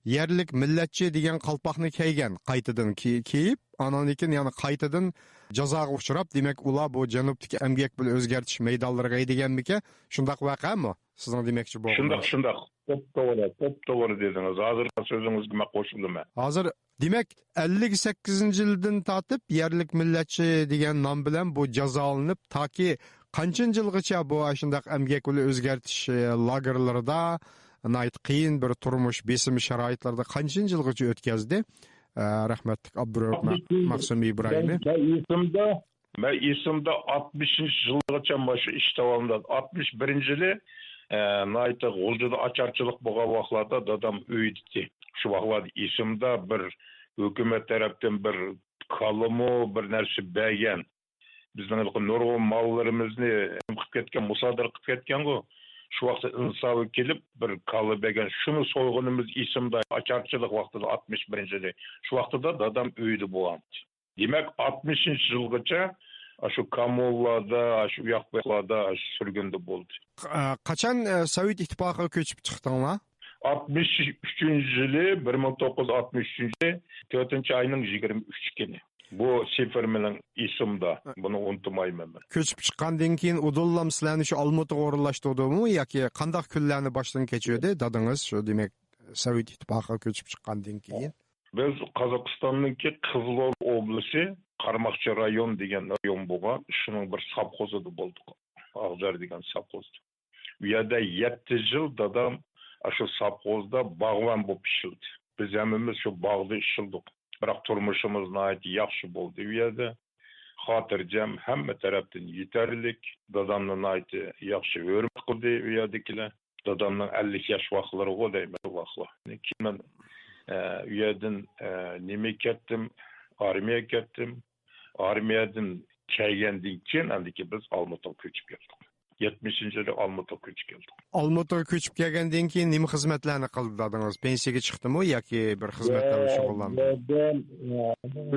يەرلىك مىللەتچى دېگەن قالپاقنى كىيگەن، قايتىدىن كىي-، كىيىپ، ئانىڭدىن كېيىن يەنە قايتىدىن جازاغا ئۇچراپ، دېمەك، ئۇلار بۇ جەنۇبتىكى ئەمگەك بىلەن ئۆزگەرتىش مەيدانلىرىغا ھەيدىگەنمىكەن؟ شۇنداق ۋەقەمۇ سىزنىڭ دېمەكچى بولغىنىڭىز؟ شۇنداق، شۇنداق. توپتوغرا، توپتوغرا دېدىڭىز. ھازىرقى سۆزىڭىزگە مەن قوشۇلىمەن. ھازىر، دېمەك، ئەللىك سەككىزىنچى يىلدىن تارتىپ يەرلىك مىللەتچى دېگەن نام بىلەن بۇ جازالىنىپ، تاكى قانچىنچى يىلغىچە بۇ ئاشۇنداق ئەمگەك بىلەن ئۆزگەرتىش، ئە، لاگېرلىرىدا، ناھايىتى قىيىن بىر تۇرمۇش، بېسىم شارائىتلىرىدا قانچىنچى يىلغىچە ئۆتكەزدى؟ ئە، رەھمەتلىك ئابدۇرەئۇپ مە-، مەخسۇم ئىبراھىمى. مەن، مەن ئېسىمدە، مەن ئېسىمدە ئاتمىشىنچى يىلغىچە مانا شۇ ئىش داۋامىدا، ئاتمىش بىرىنچى يىلى، ئە، ناھايىتى غۇلجىدا ئاچارچىلىق بولغان ۋاقىتلاردا دادام ئۆيدىكى. شۇ ۋاقىتلاردا ئېسىمدە بىر ھۆكۈمەت تەرەپتىن بىر كالىمۇ، بىر نەرسە بەرگەن. بىزنىڭ ھېلىقى نۇرغۇن ماللىرىمىزنى نېمە قىلىپ كەتكەن، مۇسادىرە قىلىپ كەتكەنغۇ. شۇ ۋاقىتتا ئىنسابى كېلىپ، بىر كالا بەرگەن. شۇنى سويغىنىمىز ئېسىمدە، ئاچارچىلىق ۋاقتىدا، ئاتمىش بىرىنچى يىلى. شۇ ۋاقتىدا دادام ئۆيدە بولغان. دېمەك، ئاتمىشىنچى يىلغىچە ئاشۇ كامۇللاردا، ئاشۇ ئۇياق بۇياقلاردا، ئاشۇ سۈرگۈندە بولدى. ق-، ئە، قاچان، ئە، سوۋېت ئىتتىپاقىغا كۆچۈپ چىقتىڭلار؟ ئاتمىش ئۈچىنچى يىلى، بىر مىڭ توققۇز يۈز ئاتمىش ئۈچىنچى يىلى، تۆتىنچى ئاينىڭ يىگىرمە ئۈچى كۈنى. بۇ سىفىر مېنىڭ ئېسىمدا. ھە. بۇنى ئۇنتۇمايمەن مەن. كۆچۈپ چىققاندىن كېيىن ئۇدۇللام سىلەرنى شۇ ئالمۇتىغا ئورۇنلاشتۇردىمۇ ياكى قانداق كۈنلەرنى باشتىن كەچۈردى دادىڭىز شۇ، دېمەك، سوۋېت ئىتتىپاقىغا كۆچۈپ چىققاندىن كېيىن؟ بىز قازاقىستاننىڭكى قىزىلوردا ئوبلىسى، قارماقچى رايون دېگەن رايون بولغان، شۇنىڭ بىر سوۋخوزىدا بولدۇق. ئاغجار دېگەن سوۋخوزدا. ئۇ يەردە يەتتە يىل دادام ئاشۇ سوۋخوزدا باغۋەن بولۇپ ئىشلىدى. بىز ھەممىمىز شۇ باغدا ئىشلىدۇق. بىراق تۇرمۇشىمىز ناھايىتى ياخشى بولدى ئۇ يەردە. خاتىرجەم، ھەممە تەرەپتىن يېتەرلىك. دادامنى ناھايىتى ياخشى ھۆرمەت قىلدى ئۇ يەردىكىلەر. دادامنىڭ ئەللىك ياش ۋاقىتلىرىغۇ دەيمەن، شۇ ۋاقىتلار. كېيىن مەن، ئە، ئۇ يەردىن، ئە، نېمىگە كەتتىم، ئارمىيەگە كەتتىم. ئارمىيەدىن كەلگەندىن كېيىن، ئاندىن كېيىن بىز ئالمۇتىغا كۆچۈپ كەلدۇق. يەتمىشىنچى يىلى ئالمۇتىغا كۆچۈپ كەلدۇق. ئالمۇتىغا كۆچۈپ كەلگەندىن كېيىن نېمە خىزمەتلەرنى قىلدى دادىڭىز؟ پېنسىيەگە چىقتىمۇ ياكى بىر خىزمەتلەر بىلەن شۇغۇللاندى؟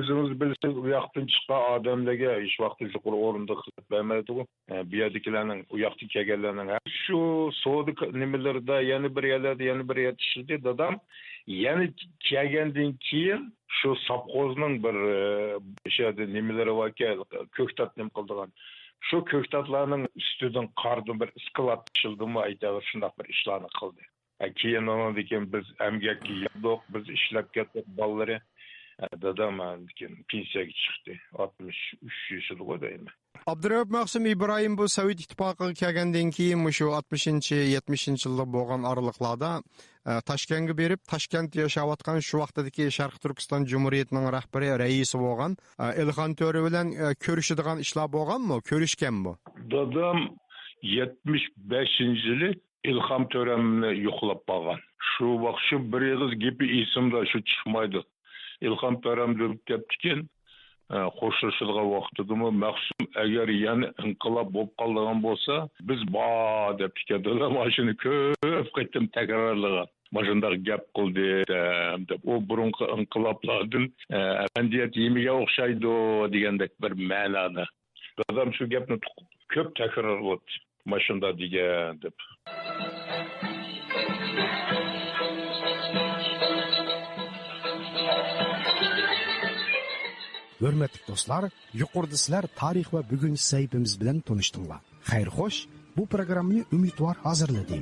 ئۆزىڭىز بىلىسىز، ئۇ ياقتىن چىققان ئادەملەرگە ھېچ ۋاقىت يۇقىرى ئورۇندا خىزمەت بەرمەيدىغۇ. ئە، بۇ يەردىكىلەرنىڭ، ئۇ ياقتىن كەلگەنلەرنىڭ ھە-، شۇ سودا ك-، نېمىلىرىدە، يەنە بىر يەرلەردە، يەنە بىر يەردە ئىشلىدى. دادام يەنە كەلگەندىن كېيىن شۇ سوپخوزنىڭ بىر، ئە، شۇ يەردە نېمىلىرى باركەن، كۆكتات نېمە قىلىدىغان. شۇ كۆكتاتلارنىڭ ئۈستىدىن قاردىن بىر ئىسكىلات ئىشلىدىمۇ، ئەيتەۋەر، شۇنداق بىر ئىشلارنى قىلدى. ئە، كېيىن ئۇنىڭدىن كېيىن بىز ئەمگەككە يىغدۇق، بىز ئىشلەپ كەتتۇق، بالىلىرى. دادام ئاندىن كېيىن پېنسىيەگە چىقتى. ئاتمىش ئۈچ يېشىدىغۇ دەيمەن. ئابدۇرەئۇپ مەخسۇم ئىبراھىم بۇ سوۋېت ئىتتىپاقىغا كەلگەندىن كېيىن مۇشۇ ئاتمىشىنچى، يەتمىشىنچى يىللار بولغان ئارىلىقلاردا، ئە، تاشكەنتكە بېرىپ، تاشكەنتتە ياشاۋاتقان شۇ ۋاقتىدىكى شەرقىي تۈركىستان جۇمھۇرىيىتىنىڭ رەھبىرى، رەئىسى بولغان، ئە، ئىلخان تۆرە بىلەن، ئە، كۆرۈشىدىغان ئىشلار بولغانمۇ؟ كۆرۈشكەنمۇ؟ دادام يەتمىش بەشىنچى يىلى ئىلخان تۆرەمنى يوقلاپ قالغان. شۇ ۋاقىت شۇ بىر ئېغىز گېپى ئېسىمدە، شۇ چىقمايدۇ. ئىلخان تۆرەم دەپ دەپتىكەن، ئە، خوشلىشىدىغان ۋاقتىدىمۇ، مەخسۇم، ئەگەر يەنە ئىنقىلاب بولۇپ قالىدىغان بولسا، بىز بار دەپتىكەن. دادام ئاشۇنى كۆپ قېتىم تەكرارلىغان. ماشۇنداق گەپ قىلدى دەم دەپ. ئۇ بۇرۇنقى ئىنقىلابلاردىن، ئە، ئەپەندىيەت يېمىگەن ئوخشايدۇ دېگەندەك بىر مەنادا. دادام شۇ گەپنى كۆپ تەكرارلاپتۇ. ماشۇنداق دېگەن دەپ. ھۆرمەتلىك دوستلار، يۇقىرىدا سىلەر تارىخ ۋە بۈگۈنكى سەھىپىمىز بىلەن تونۇشتۇڭلار. خەير خوش، بۇ پروگراممىنى ئۈمىدۋار ھازىرلىدى.